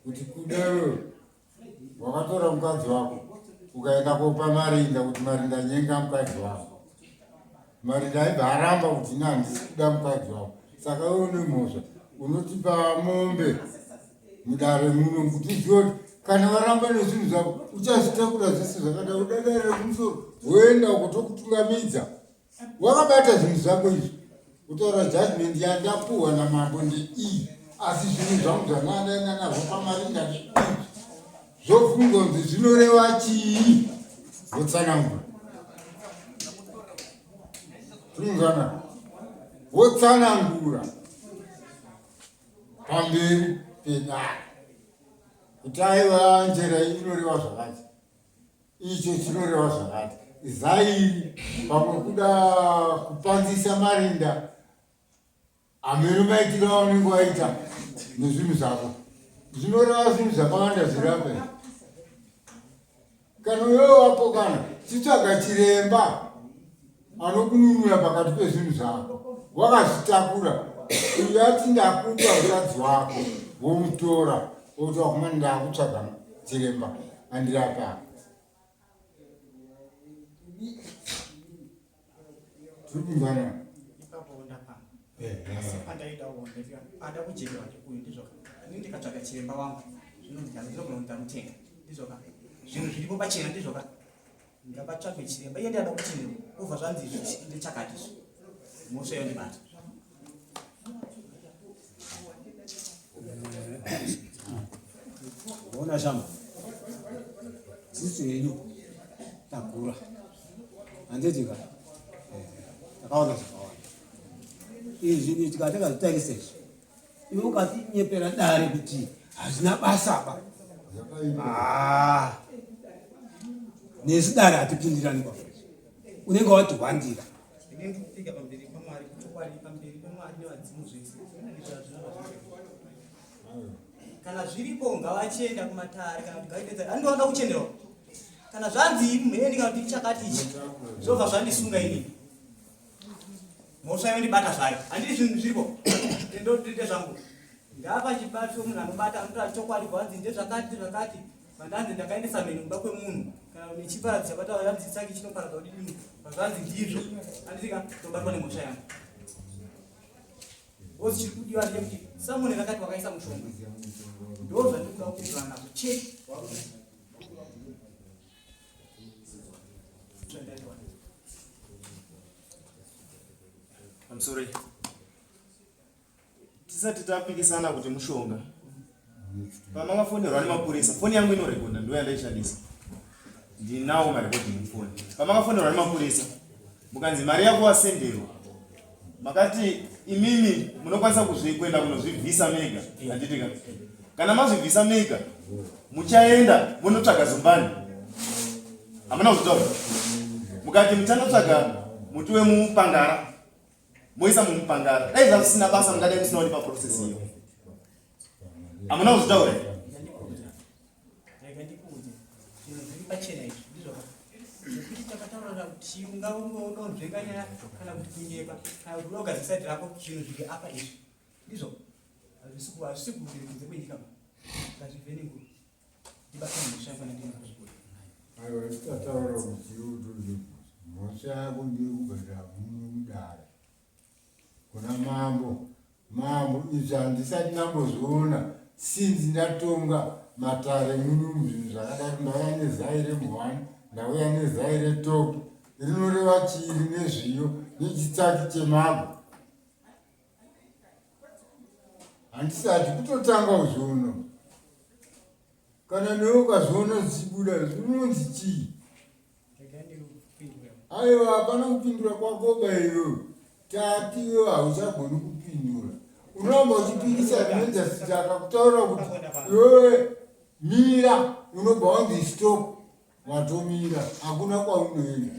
kuti kuda iwewe wakatora mukadzi wako ukaenda kopa marinda kuti marinda nyenga mukadzi wako marinda aibva aramba kuti ini handisi kuda mukadzi wako saka iwe une mhosva unotipa mombe mudare muno kuti uzive kuti kana varamba nezvinhu zvako uchazvitakura zvese zvakadai uda dare rekumusoro woenda uko tokutungamidza wakabata zvinhu zvako izvi kutaura judgment yandapuhwa namambo ndeiyi asi zvinhu zvangu zvandandaenda nazvo pamarinda ndeiyi zvobvunzwa kunzi zvinoreva chii wotsanangura tinzwana wotsanangura pamberi pedare kuti aiwa njera iyi inoreva zvakati icho chinoreva zvakati zai pamwe kuda kupanzisa marinda hameno maitiro aunenge waita nezvinhu zvako zvinoreva zvinhu zvakawanda zviri apa Kana iwewe wapokana, chitsvaga chiremba anokununura pakati pezvinhu zvako. Wakazvitakura, uyu ati ndakupa mukadzi wako, womutora, woti wakumana ndakutsvaga chiremba andirapa. Tiri kunzwana. Ipapo ndapanga. Asi pandaidawo ndati ada kujekerwa ndikuyu ndizvoka. Ini ndikatsvaga chiremba wangu zvinonzi ndinogona kuti ndamutenga ndizvoka. Zvinhu zviripo pachena ndizvoka. Ngapatsvagwe chiremba iye ndiada kuchinirwa obva zvanzi izvi ndechakati izvi. Mhosva yondibata. Ona shamba. Sisi yenyu takura. Handiti ka? Eh, takaona zvakawanda. Izvi ni tikati takazvitarisa izvi. Iwe ukatinyepera dare kuti hazvina basa ba. Ah. Nesu dare hatipindirani kwa. Unenge watiwandira. Ini ndikupika pamberi paMwari chokwadi pamberi paMwari nevadzimu zvese. Izvi hazvina zvazvinoita. Kana zviripo ngavachienda kumatare kana kuti ngavaite handi wanga kuchenderwa. Kana zvanzi mheni kana kuti chakati ichi zvobva zvandisunga ini. Mhosva yondibata zvayo. Handidi zvinhu zviripo. Ndendodinde zvangu. Ngapachibatwe munhu anobata anotaura chokwadi kwanzi ndezvakati ndezvakati. Vandanzi ndakaendesa mheni kumba kwemunhu kana nechiparadzi chabata vanzi tsaki chinoparadza kudini zvanzi ndizvo. Handiti ka ndobatwa nemhosva yangu. Boss chiri kudiwa ndechekuti someone akati wakaisa mushonga. Ndo zvandiri kuda kupindurana nazvo chete. I'm sorry. Tisati tapikisana kuti mushonga. Pamakafonerwa nemapurisa, foni yangu inorekodha ndiyo yandaishandisa. Ndinawo marekodhi mufoni. Pamakafonerwa nemapurisa, mukanzi mari yako wasenderwa. Makati imimi munokwanisa kuenda kunozvibvisa mega, handiti ka? Kana mazvibvisa mega, muchaenda munotsvaga zumbani. Hamuna kuzvitaura. Mukati muchanotsvaga muti wemupangara. Moisa mumupangara. Dai zvasina basa mungadai musina kundipa process iyo. Hamuna kuzvitaura here? Rega ndikuudze zvinhu zviri pachena izvi ndizvo zvekuti takataurana kuti ungaunonzvenga nyaya kana kuti kunyepa kana kuti unoga zisaidi rako zvinhu zviri apa izvi ndizvo hazvisi hazvisi kunze kwenyika ba ngazvibve nenguva ndibate mhosva yangu ndinga Aiwa tataura kuti utori mhosva yako ndiyo kubhadhara muno mudare kuna mambo. Mambo izvi handisati ndambozviona. Since ndatonga matare muno muzvinhu zvakadaro ndauya nezai remuhwani ndauya nezai retoki rinoreva chii rine zviyo nechitsaki chemago handisati kutotanga uzviuno kana newe ukazviona zvichibuda zvinonzi chii Aiwa hapana kupindura kwako ba iwewe. Tati iwewe hauchagoni kupindura. Unoramba uchipikisa rinoita sitaka kutaura kuti iwewe mira unobva wanzi stop watomira hakuna kwaunoenda.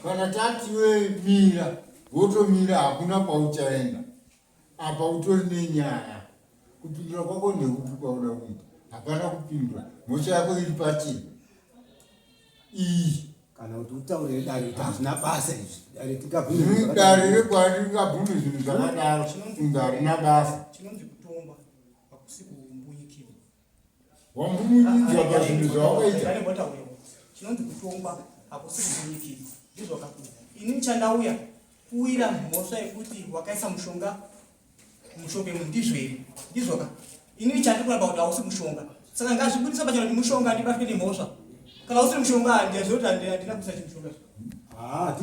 Kana tati iwewe mira wotomira hakuna kwauchaenda. Apa utori nenyaya. Kupindura kwako ndekupi kwauda kuita? Hapana kupindura. Mhosva yako iri pachena. Iyi. Kana kuti utaurire dare kuti hazvina basa izvi. Dare tingabvume. Dare rekwari ringabvume zvinhu zvakadaro kunge harina basa. Chinonzi kutongwa hakusi kumbunyikirwa. Wambunyikidzwa pazvinhu zvawakaita. Chinonzi kutongwa hakusi kumbunyikirwa. Ndizvo kakura. Ini chandauya kuwira mhosva yekuti wakaisa mushonga mushonga yemunhu ndizvo here? Ndizvo ka. Ini chandikuramba kuti hausi mushonga. Saka ngazvibudisa pachena kuti mushonga ndibatwe nemhosva. Kana usiri mushonga handizivi kuti handina kuisa chimushonga. Ah,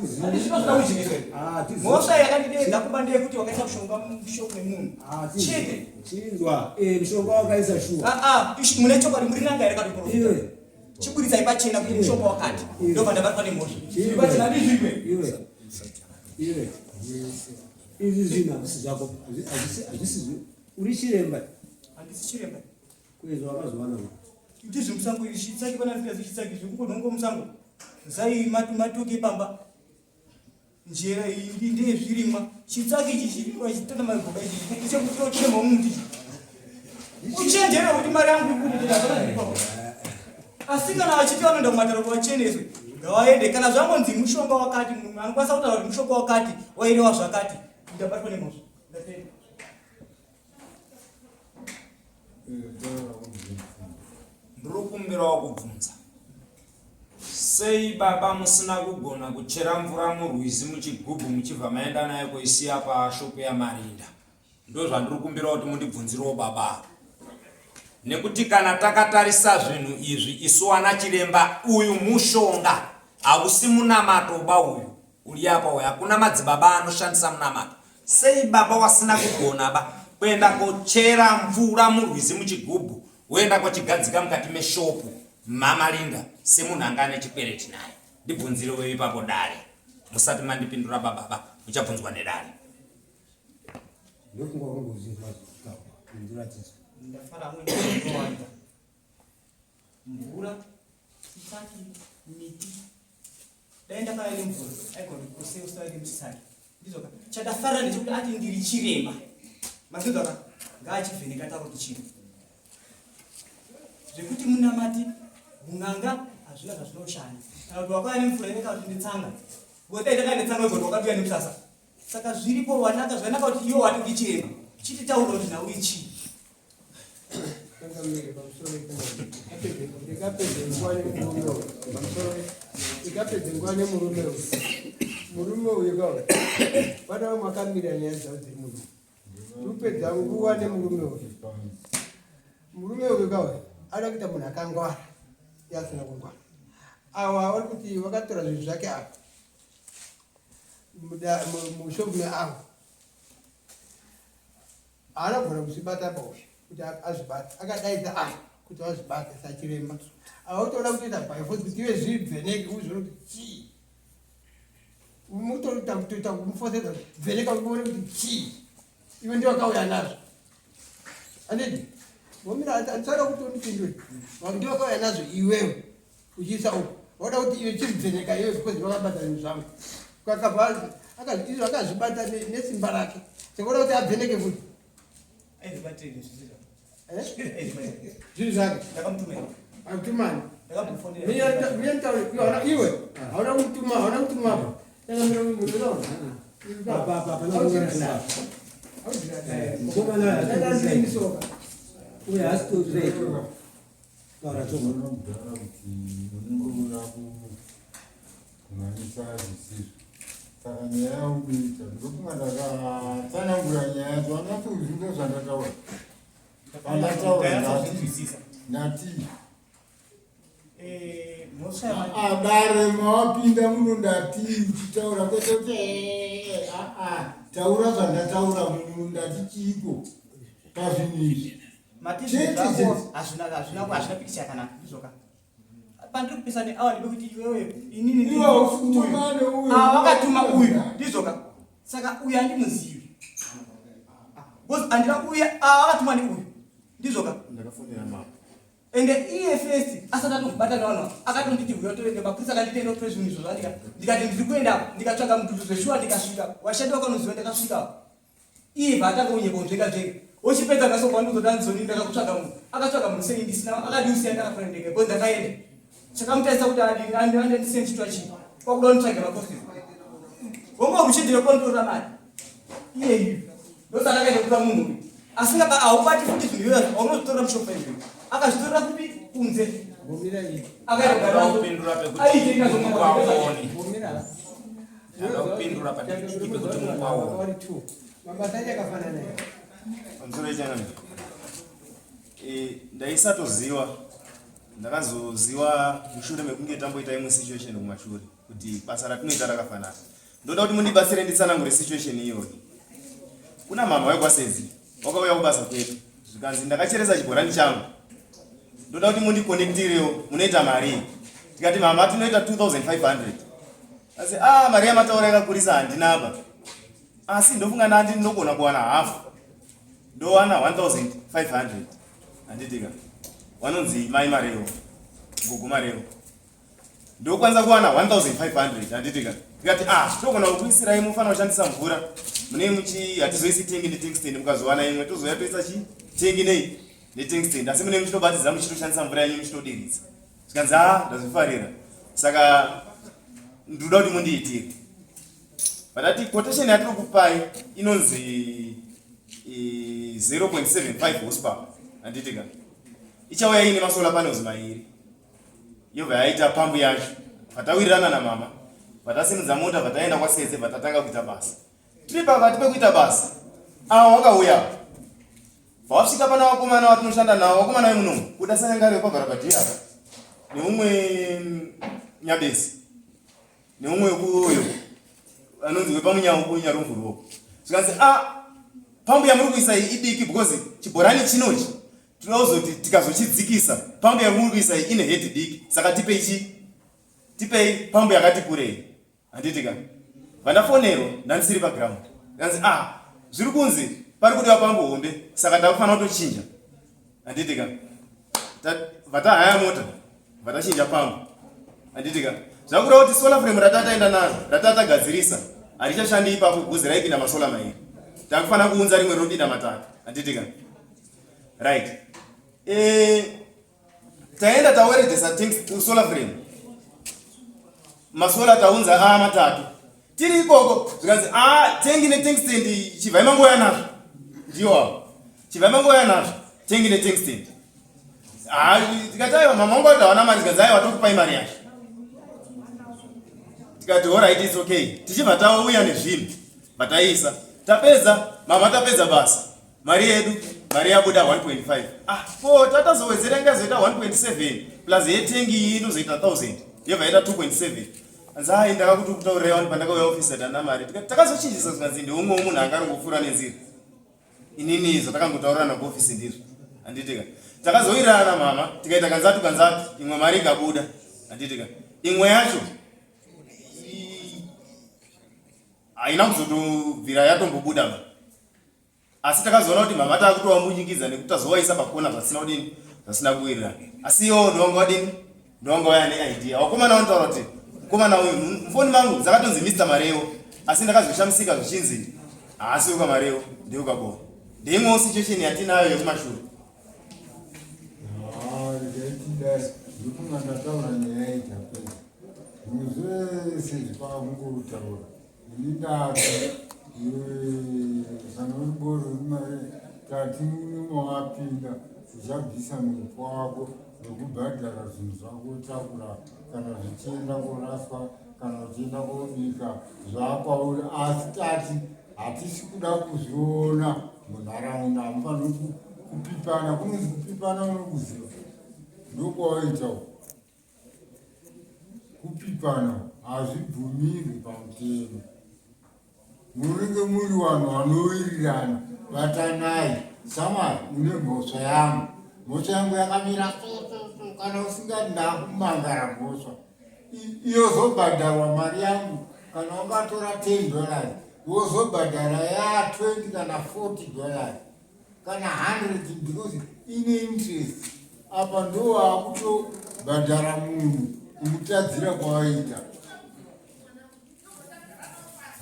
ah, mhosva yakandideedza kumba ndeyekuti wakaisa mushonga mushop memunhu ah, chete chinzwa eh, mushonga wakaisa shuwa mune chokwadi muri n'anga here katoprofita chiburitsai pachena kuti mushonga wakati ndobva ndabatwa nemhosva pachena ndizvikwe iwe izvi zvinhu hazvisi zvako hazvisi uri chiremba handisi chiremba Kwezvo wakazowana ndizvo musango izvi chitsaki pana zita zvichitsaki zvekungonhongo musango zai matoke pamba njera iyi ndeyezvirimwa chitsaki ichi chirimwa chitana magoba ichi chekutochema muti uchenjere kuti mari yangu ikuti asi kana vachiti vanoenda kumataro kuvacheneswe ngavaende kana zvangonzi mushonga wakati munhu anokwanisa kutaura kuti mushonga wakati wairewa zvakati ndabatwa nemhosva ndatenda Ndiri kukumbirawo kubvunza sei baba musina kugona kuchera mvura murwizi muchigubhu muchibva maenda nayo kuisiya pashopu yaMarinda ndozvandiri kumbirawo kuti mundibvunzirewo baba nekuti kana takatarisa zvinhu izvi isu wana chiremba uyu mushonga hausi munamato ba uyu uri apa uyu hakuna madzibaba anoshandisa munamato Sei baba wasina kugona ba kuenda kochera mvura murwizi muchigubhu woenda kochigadzika mukati meshopu mama Linda semunhu anga ane chikwereti naye ndibvunzire weyo ipapo dare musati mandipindura bababa muchabvunzwa nedare ndofunga kungozvinzwa zvekutaura pindura tisu ndafara amweni mvura chitsaki miti dai ndakauya nemvura aigona kuti kose usauya nemuchisaki ndizvoka chandafarira ndechekuti ati ndiri chiremba mazvinzwaka ngaachivheneka taura kuti chii zvekuti munamati un'anga hazvina zvazvinoshanda kana kuti wakauya nemvura ine kana kuti netsanga dai ndakauya netsanga igona wakauya nemusasa saka zviripo wanaka zvanaka kuti iwe wati uri chiremba chititaura kuti nhau ichii Ndikapedze nguva nemurume uyu. Murume uyu ka vana vamwe vakamira nyaya dzavo dziri muno. Ndikupedza nguva nemurume uyu. Murume uyu ka anoda kuita munhu akangwara iye asina kungwara. Awa vari kuti vakatora zvinhu zvake apa mushopu meavo Haana kugona kuzvibata apa uyu kuti azvibate akadaidza aya kuti vazvibate sachiremba ava kutoda kutoita by force kuti ive zvibveneke uzvione kuti chii mutoita kutoita kumufosedza kuti bveneka uone kuti chii iwe ndiwe wakauya nazvo andidi womira andisaida kuti undipindure ndiwe wakauya nazvo iwewe uchiisa uku wada kuti iwe chibveneka iwe because wakabata zvinhu zvangu kakabva izvo akazvibata nesimba rake sekuda kuti abveneke futi eh? zvinhu zvake akutumani iwe hauna kutuma hauna kutuma uye asi Taura chokwadi. Mudhara kuti unenge uda kumhanyisa zvisizvo. Saka nyaya yaunoita ndokunga ndakatsanangura nyaya yacho wanyatsokuzvinza zvandataura. Pandataura ndati ndati eh, ah, dare mawapinda muno ndati uchitaura kwete kuti eh, ah, ah, taura zvandataura muno ndati chiiko pazvinhu izvi. Chete hazvina hazvina hazvina pikicha yakanaka ndizvoka. Pandiri kupesa neawa ndepekuti iwewe inini ah, wakatuma uyu ndizvoka saka uyu andimuzivi because andina uya ah, wakatuma neuyu ndizvoka ende iye first asati atombata navanhu akatonditi uya toende mapurisa akanditi enda utore zvinhu izvo zvandika ndikati ndiri kuenda ndikatsvaga mudhudhu zveshuwa ndikasvika washandi wakanoziva ndakasvika Iye paatanga kunyepa kunzvenga nzvenga. Ochipedza kaso kwandinozoda nzoni ndakakutsvaga munhu. Akatsvaga munhu sei ndisina akadiusiya ndakafanira ndega because ndakaenda. Chakamutarisa kuti adi andi andi ndisiye ndichitwa chii. Kwakuda kunditsvagira makosti. Wongo ruchindira konditora mari. Iye iye. Ndosaka akaenda kutora munhu uyu. Asi ngaba haubati futi zvinhu izvozvo aunozitora mushop izvi. Akazvitorera kupi kunze. Akaenda kugara. Kupindura pekuti mukaone. Ndinoda kupindura padiki pekuti mukwawo. Mabasa acho akafanana here? Pamusoro yechangamire. Eh, ndaisatoziva ndakazoziva mushure mekunge tamboita imwe situation kumashure kuti basa ratinoita rakafanana ndoda kuti mundibatsire nditsanangure situation iyoyo kuna mama wekwasedzi wakauya kubasa kwedu zvikanzi ndakacheresa chibhorani changu ndoda kuti mundikonektirewo munoita marii tikati mama tinoita 2500 asi ah mari yamataura yakakurisa handinaba asi ndofunga nandi ndinogona kuwana hafu ndowana 1500 handitika vanonzi mai marewo gogo marewo ndokwanisa kuwana 1500 handitika tikati ah togona kukuisirai mufanira kushandisa mvura mune muchi hatizoisi tengi netank stand mukazowana imwe tozouya toisa chi tengi nei netank stand asi mune muchitobatidza muchitoshandisa mvura yenyu muchitodiridza zvikanzi ah ndazvifarira saka ndinoda kuti mundiitire but ati quotation yatiri kupai inonzi 0.75 horsepower handitika ichauya iine masolar panels mairi yobva yaita pambu yacho vatawirirana namama vatasimudza mota vataenda kwaseze vatatanga kuita basa tiri pakati pekuita basa ava wakauya vawasvika pana vakomana vatinoshanda navo vakomana vemunomu kuda sanyangari wepabharabhadhiya apa neumwe nyabesi neumwe wekuuyo anonzi wepamunyawo kunyarumvurwo zvikanzi a ah, pambu yamuri kuisa iyi idiki because chibhorani chinochi tinoda kuzoti tikazochidzikisa pambu yamuri kuisa iyi ine head diki saka tipei chi tipei pambu yakati kurei handiti ka vandafonerwa ndandisiri paground ndanzi ah zviri kunzi pari kudiwa pambu hombe saka ndakufanira kutochinja handiti ka vatahaya mota vatachinja pambu handiti ka zvakureva kuti solar frame ratataenda naro ratatagadzirisa harichashandi ipapo bhuzi raipinda masola mairi takufanira kuunza rimwe rinopinda matatu handiti ka right e, taenda taweredhesa solar frame masola taunza a matatu tiri ikoko zvikanzi a tengi netank stand chibvai mangouya nazvo ndiwo avo chibvai mangouya nazvo tengi netank stand tikati aiwa mama wangu ati hawana mari zvikanzi aiwa tokupai mari yacho tikati horit its okay tichibva tauya nezvinhu vataiisa tapedza mama tapedza basa Mari yedu mari yabuda 1.5 ah ko tatazowedzera ingazoita 1.7 plus yetengi iyi inozoita 1000 yobva yaita 2.7 anzi hai ndakakuti kutaurira wani pandakauya office atana mari takazochinjisa zvikanzi ndeumwe munhu anga arongopfuura nenzira inini zvatakangotaurira nakuofisi ndizvo handitika takazowirirana mama tikaita kanzatu kanzatu imwe mari ikabuda handitika imwe yacho haina kuzotobvira yatombobuda ba Asi takazoona kuti mhamha takutovambunyikidza nekuti tazovaisa pakona zvasina kudini zvasina kuwirirana. Asi iwo ndowanga wadini ndowanga waya neidea. Wakomana vanotaura kuti mukomana uyu mufoni mangu dzakatonzi Mr Marewo asi ndakazoshamisika zvichinzi haasi wekwaMarewo ndewekwaBowa. Ndeimwewo situation yatinayo yekumashure. Ndofunga ndataura nyaya itapedza zvimwe zvese zvipaakungotaura Ini ndati kana uri boro rimare tati mumwe wapinda uchabvisa muripo wako wekubhadhara zvinhu zvako utakura kana zvichienda koraswa kana uchienda kobika zvakwauri asi tati hatisi kuda kuzviona munharaunda hamufaniri kupipana kunonzi kupipana unokuziva ndokwawaita kupipana hazvibvumirwi pamutemo Muringe muri vanhu vanowirirana, batanai. Shamwari, une mhosva yangu. Mhosva yangu yakamira so so so, kana usingadi ndakumangara mhosva. Iyozobhadharwa mari yangu kana wakatora 10 dollars, wozobhadhara ya 20 kana 40 dollars kana 100 because ine interest. Apa ndowakutobhadhara munhu kumutadzira kwawaita.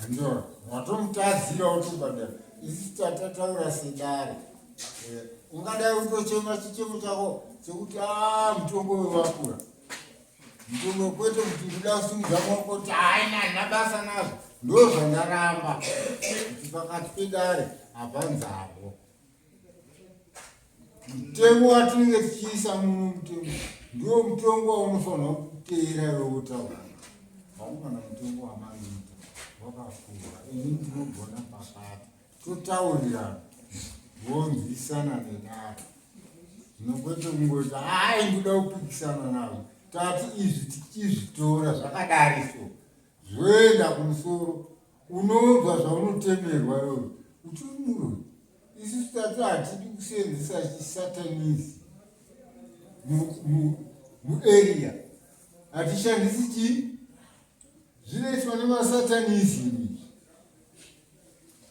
Ndio, watomutadzira wotobhadhara. Isu tatataura sedare. Eh, ungadai utochema chichemo chako chekuti ah mutongo wewakura. Mutongo kwete kuti unoda kusimudza maoko kuti haina handina basa nazvo. Ndozvandaramba. Kuti pakati pedare hapanzarwo. Mutemo watinenge tichiisa muno mutemo ndiwo mutongo waunofanirwa kuteera iwe wotaura. Vakomana mutongo wamaita wakakura, ini ndinogona pakati, totaurirana vonzwisana nedare. Zvino kwete kungoti hai ndoda kupikisana nazvo, tati izvi tichizvitora zvakadari so zvoenda kumusoro unonzwa zvaunotemerwa iwewe uchiri muroyi isusu tati hatidi kuseenzesa chisatanizi muarea hatishandisi chii zvinoitwa nemasatanism izvi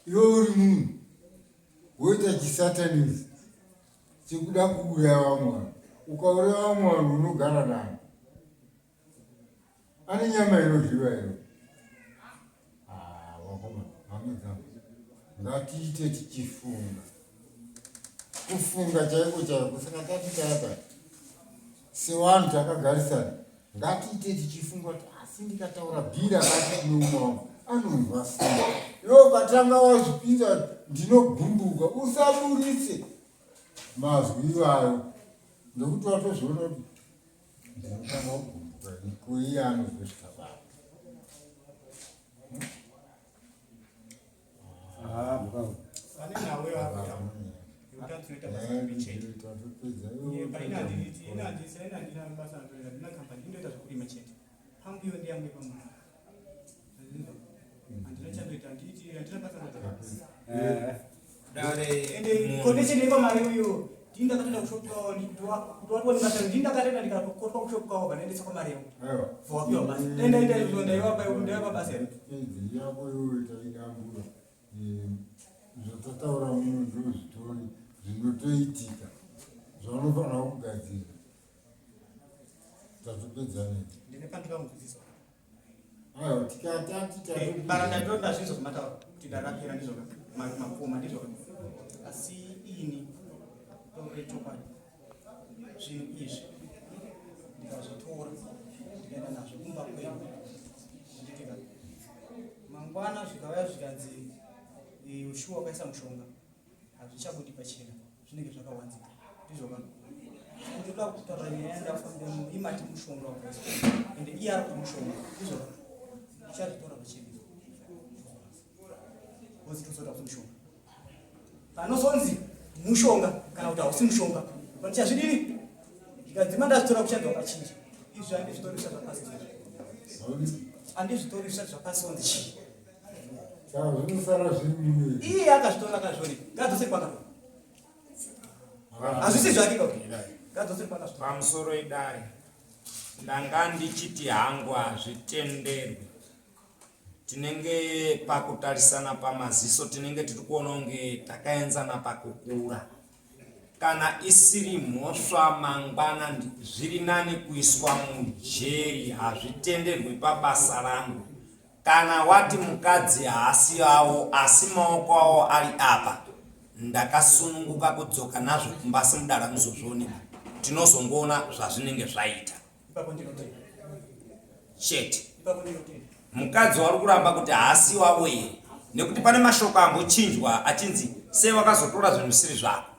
iwe uri munhu woita chisatanism chekuda kuuraya vamwe vanhu ukauraya vamwe vanhu unogara nani Ane nyama inodyiwa here? Ah, wakoma, hama dzangu. Ngatiite tichifunga. Kufunga chaiko chaiko saka tati tata sevanhu takagarisana ngatiite tichifunga kuti asi ndikataura bhira kati kune umwe wangu anonzwa sei iwe ukatanga wazvipinza ndinogumbuka usaburitse mazwi iwayo nekuti watozviona kuti Ndinotanga kugumbuka ini ko iye anozosvika papi? Ah, mukava. Vane nhau yavakutaura yekuti anoita basa rake chete. Paini handiti ini handisi ini handina basa randinoita handina company ndinoita zvekurima chete. Pambu iyo ndiyangu yepamuzi. Handina chandoita handiti handina basa randinoita. Eh. Dare Ende connection yepamari uyo ndini ndakatoenda kushop kwavo kuti watiwa nebasa ndini ndakatoenda ndikakotwa kushop kwavo vanoendesa kwamari yangu. Aiwa. Bva wapiwa basa. Dai ndaita izvo ndaiwapa ndaiwapa basa here. Pedzi yako iwe taidambura. Zvatataura muno ndozvitori zvinotoitika zvaunofanira kugadzira. Tatopedza nei? Ndine pandinganzwisisa. Aiwa tikatati Eh, bara ndatoda zvinzo zvamataura kuti ndarapira ndizvo makoma ndizvo asi ini taure chokwadi zvinhu izvi ndikazvitora ndikaenda nazvo kumba kwedu nditika mangwana zvikauya zvikanzi eh, shuwa wakaisa mushonga hazvichabudi pachena zvinenge zvakawanzika ndizvo ka ndinoda kutaura nyaya yandafambira imati mushonga wakaiswa ende iye ari kuti mushonga ndizvo ka ndichazvitora pachena because tozoda kuti mushonga panozonzi mushonga kana kuti hausi mushonga pandichazvidini ndikadzima ndazvitora kuchanzi wakachinja izvi handizvitori zvisati zvapasi handizvitori zvisati zvapasi onzi chii Saka zvinosara zviri mumiri. Iye akazvitora akazvione. Ngadzose kwakatora. Hazvisi zvake ka. Ngadzose kwakatora. Pamusoro idare. Ndanga ndichiti hangu hazvitenderwi. Tinenge pakutarisana pamaziso tinenge tiri kuona kunge takaenzana pakukura. Kana isiri mhosva mangwana zviri nani kuiswa mujeri hazvitenderwi pabasa rangu. Kana wati mukadzi haasi awo asi maoko awo ari apa ndakasununguka kudzoka nazvo kumba asi mudara muzozvione tinozongoona zvazvinenge zvaita chete mukadzi wari kuramba kuti haasi wavo here nekuti pane mashoko ambochinjwa achinzi sei wakazotora zvinhu zvisiri zvako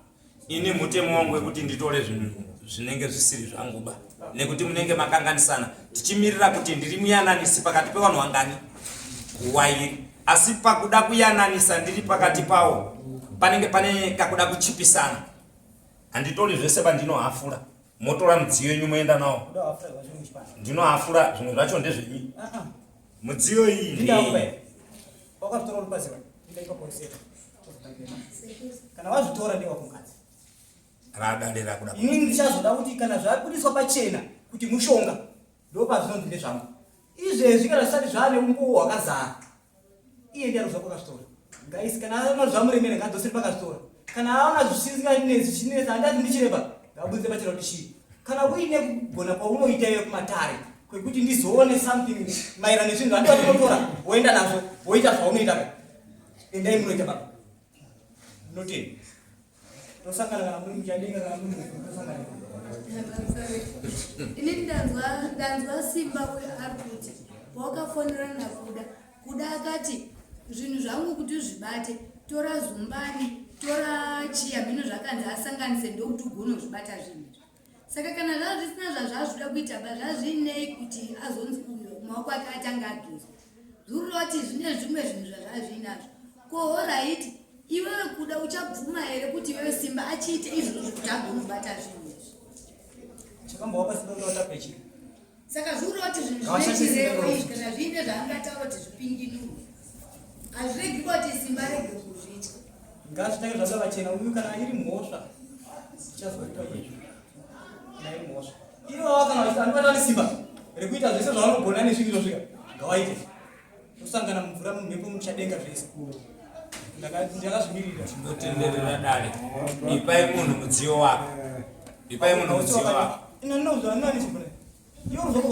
ini mutemo wangu wekuti nditore zvinhu zvinenge zvisiri zvangu ba. Nekuti munenge makanganisana. Tichimirira kuti ndiri muyananisi pakati pevanhu vangani? Wairi. Asi pakuda kuyananisa ndiri pakati pawo panenge pane kakuda kuchipisana. Handitori zvese bandinohafura. Motora mudziyo yenyu moenda nawo. Ndinohafura zvimwe zvacho ndezvenyu. Mudziyo iyi ndei. Wakatora uri Kana wazvitora ndewako mukadzi. Radare rakuda. Inini ndichazoda kuti kana zvabudiswa pachena kuti mushonga ndopazvinonzi ndezvangu. Izvezvi kana zvisati zvane umbowo hwakazara. Iye ndiye arikuziva kwakazvitora. Ngaisi kana aona zvamuremera ngaadzosere pakazvitora. Kana aona zvisinganetsi zvichinetsa handati ndichireba ngaabudise pachena kuti chii. Kana uine kugona kwaunoita iwe kumatare kwekuti ndizoone something maererano nezvinhu handiwa ndinotora woenda nazvo woita zvaunoita ka. Endai munoita baba. Ndinotenda. Tosangana kana muri muchadenga kana muri tosangana. Ini ndanzwa ndanzwa simba uyo ari kuti wakafonera nakuda kuda akati zvinhu zvangu kuti uzvibate tora zumbani tora chiya mhino zvakanzi asanganise ndokuti ugone kuzvibata zvinhu izvi saka kana zvazvisina zvazvazvida kuita ba zvazvinei kuti azonzi uyo maoko ake atanga agezwa zuroti zvine zvimwe zvinhu zvazvazviinazvo ko horaiti iwewe kuda uchabvuma here kuti iwewe simba achiite izvozvo kuti agonobata zvinhu izvi chakambowapa simba kuti watapechii Saka zvikureva kuti zvinhu zvine chirevo izvi kana zviine zvaangataura kuti zvipinginurwe hazviregi kuti simba rege kuzviita. Ngazvitange zvabuda pachena uyu kana iri mhosva ichazoitwa izvi kana iri mhosva ivo kana vachiti vane simba rekuita zvese zvavanogona nezvinhu izvozvika ngawaite tosangana mumvura mumhepo muchadenga zvese ndakazvimirira Tinotenderera dare. Ipai munhu mudziyo wake. Ipai munhu mudziyo wake.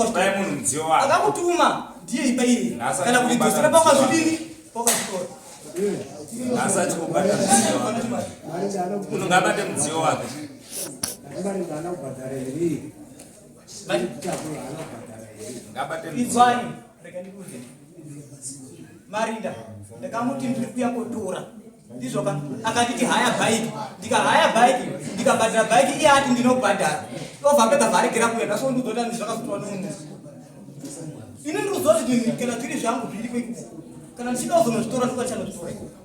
Ipai munhu mudziyo wake. Akakutuma ndiye ipa iye kana kuti dzosera pakazvidini pakazvitora. Asati kubata mudziyo wake. Munhu ngaabate mudziyo wake. Izwani, rega ndikuudze. Marinda, ndakamuti ndiri kuya kotora. Ndizvo ka? Akanditi haya bhaiki. Ndikahaya bhaiki, ndikabhadhara bhaiki iye ati ndinobhadhara. Obva apedza vharegera kuya, ndasondiudza kuti hanzi zvakazotorwa nemunhu. Ini ndiri kuziva kuti kana zviri zvangu zviriko ikoko. Kana ndichida kuzonozvitora ndokwandichanozitora ikoko.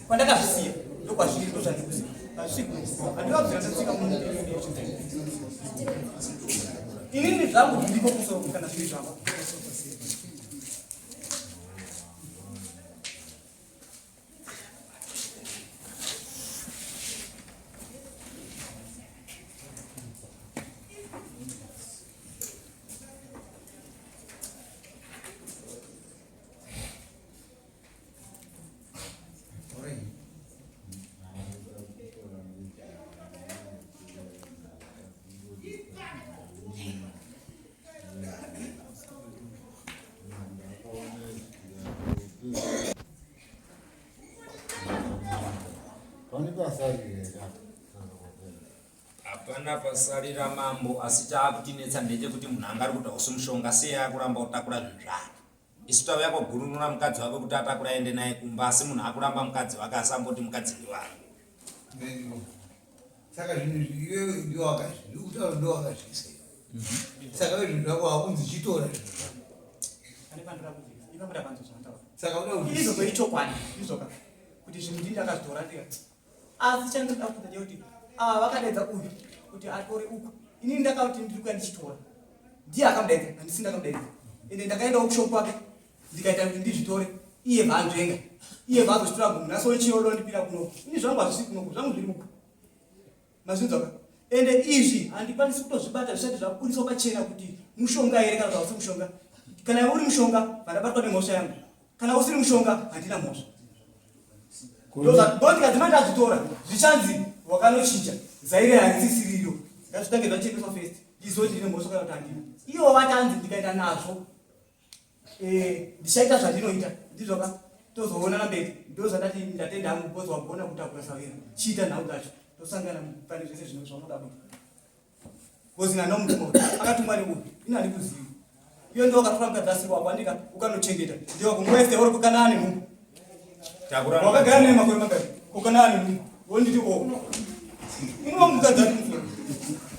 Kwandakazvisiya ndokwazviri ndozvandikuziva. Hazvisi handingabvira ndasvika munhu. Inini zvangu zviriko kusoro kana zviri zvangu. Hapana pasarira mambo asi chaakutinetsa ndechekuti munhu anga ari kuti hausi mushonga sei akuramba kutakura zvinhu zvake. Isu tauya kogurunura mukadzi wake kuti atakura aende naye kumba asi munhu akuramba mukadzi wake asamboti mukadzi ndiwangu. Saka zvinhu izvi iwewe ndiwe wakazvi ndikutaura ndiwe wakazviisa saka iwe zvinhu zvako wakunzi chitora zvinhu zvako. Saka uda kuti izvozvo ichokwadi izvoka kuti zvinhu ndini ndakazvitora ndika asi chandinoda kuita ndechekuti ava vakadaidza uyu kuti atore uku inini ndakauti ndiri kuya ndichitora ndiye akamudaidza handisi ndakamudaidza ende ndakaendawo kushop kwake ndikaita kuti ndizvitore iye bvaanzvenga iye bvaazozvitora munhu nhasi ochiyodo ndipira kunoku ini zvangu hazvisi kunoku zvangu zviri uku mazvinzwaka ende izvi handikwanisi kutozvibata zvisati zvaburiswa pachena kuti mushonga here kana kuti hausi mushonga kana uri mushonga vandabatwa nemhosva yangu kana usiri mushonga handina mhosva ndikadzima ndazvitora zvichanzi wakanochinja zaire harisisiriro ngazvitange zvachekeswa first ndizive kuti ndine mhosva kana kuti handina ivo vatanzi ndikaenda nazvo eh, ndichaita zvandinoita ndizvoka tozoonana mberi ndozvandati ndatenda hangu because wagona kutakura sawira chiita nhau dzacho tosangana pane zvese zvino zvaunoda kuita Because nana mutumwa akatumwa neuyu ini handikuzivi. Iyo ndiwo akatora mukadzi asiri wako andika ukanochengeta ndiwo wako nguva yese uri kukana ane nhumbu. Wakagara naye makore mangani kukana ane nhumbu wonditi o. Ini wangu mukadzi ari musoro.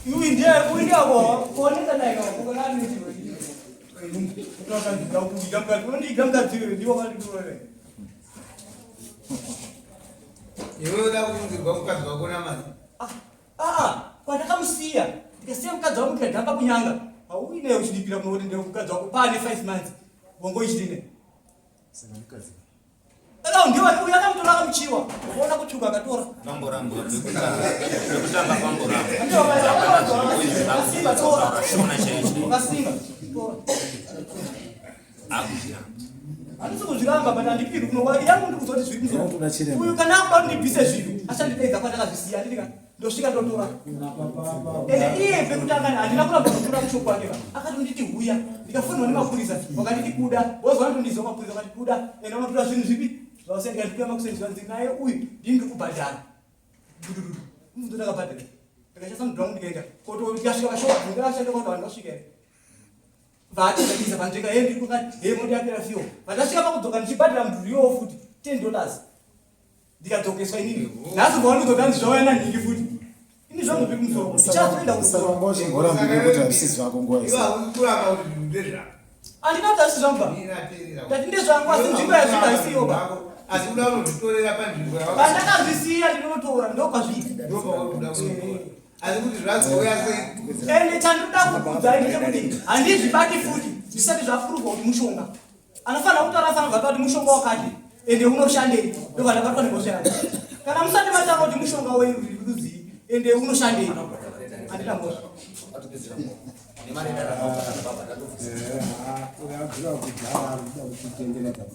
Iwe ndiye uyu ndiye wako kuoneka naye. Unondiga mukadzi iwe ndiwo wakanditora. Iwe uda kuunzirwa mukadzi wako namari? Ah, ah, kwandakamusiya ndikasiya mukadzi wangu ndikadhamba kunyanga. Hauineyo uchidipira kuno kuti ndiwe mukadzi wako paane 5 months. Wangoichitine. Saka mukadzi. Saka ndiwe uyo akamutora akamuchiwa. Ukaona kutsvuka akatora. Pamborambwa pekutanga. Pekutanga pamborambwa. Akasimba tora. Shona chaicho. Akasimba tora. Akuzviramba. Handisi kuzviramba but handipiri kuno kwake yangu ndiri kuzoti zviri kuzo. Uyu kana akuda kuti ndibvise zvinhu achandidaidza kwandakazvisiya handiti ka ndosvika ndotora. Ende iye pekutanga handina kuramba kutora kushop kwake ba. Akatonditi huya ndikafonwa nemapurisa vakanditi kuda wozwa vanotondizwa mapurisa vakati kuda ende unotora zvinhu zvipi zvausiya ndikazvipira makuseni zvikanzi naye uyu ndini ndiri kubhadhara. Dudududu. Mubvunzo ndakabhadhara. Ndikashandisa mudhura wangu ndikaenda. Koto ndikasvika pashop ndikashanda kwati vanhu vasvika here. Vaatozadisa panzveka hee ndiri kukati hee mota yapera fuel. Vandasvika pakudzoka ndichibhadhara mudhuri iwowo futi 10 dollars. Ndikadzokeswa inini. Nhasi ubva wandidzoka hanzi zvauya nanhingi futi. Ini zvangu zviri kumusoro. Ndichazoenda Saka kumusoro. wanga uchingorambire kuti hazvisi zvako nguva Iwe yese. hausi kuramba kuti zvinhu ndezvako. Handina kuti hazvisi zvangu ba. Ndati ndezvangu asi nzvimbo yazviri haisiyo ba. Asi uda unozvitorera panzvimbo yawaka. Pandakazvisiya ndinonotora ndokwazviri. Ndopauri kuda kunotora. Asi kuti zvazouya sei? Ende chandinoda kukuudzai ndechekuti handizvibati futi zvisati zvafururwa kuti mushonga. Anofanira kutaura afanira kubva kuti mushonga wakati ende unoshandei ndobva ndabatwa nemhosva yangu. Kana musati matanga kuti mushonga wei rudzii ende unoshandei handina mhosva.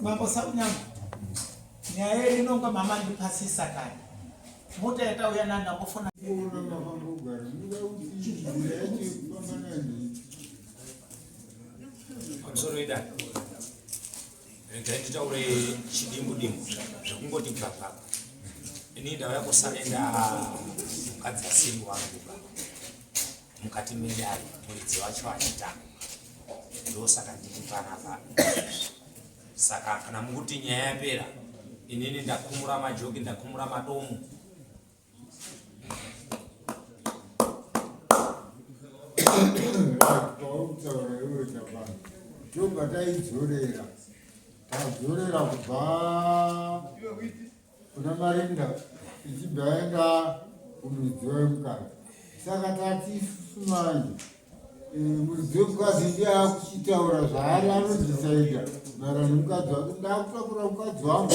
Mambo Saunyama, nyaya yedu inonga mama ndipasisa kare. Mota yatauya nayo ndambofona. Kuona makambogara muda kuti nzira yacho yekufamba nayo ndeipi? Pamusoro idai. Regai nditaure chidimbu dimbu zvekungoti bvabva. Ini ndauya kusarenda mukadzi asiri wangu ba. Mukati medare muridzi wacho achitanga. Ndosaka ndiri panapa. Saka kana mukuti nyaya yapera inini ndakumura majoki ndakumura madomu. Pauri kutaura iwe Chabani, tobva taidzorera tadzorera kubva kuna Marinda ichibva yaenda kumuridzi wemukadzi. Saka tati isusu manje muridzi wemukadzi ndiye akuchitaura zvaari anodhisaidha maererano nemukadzi wake. Ndakutakura mukadzi wangu,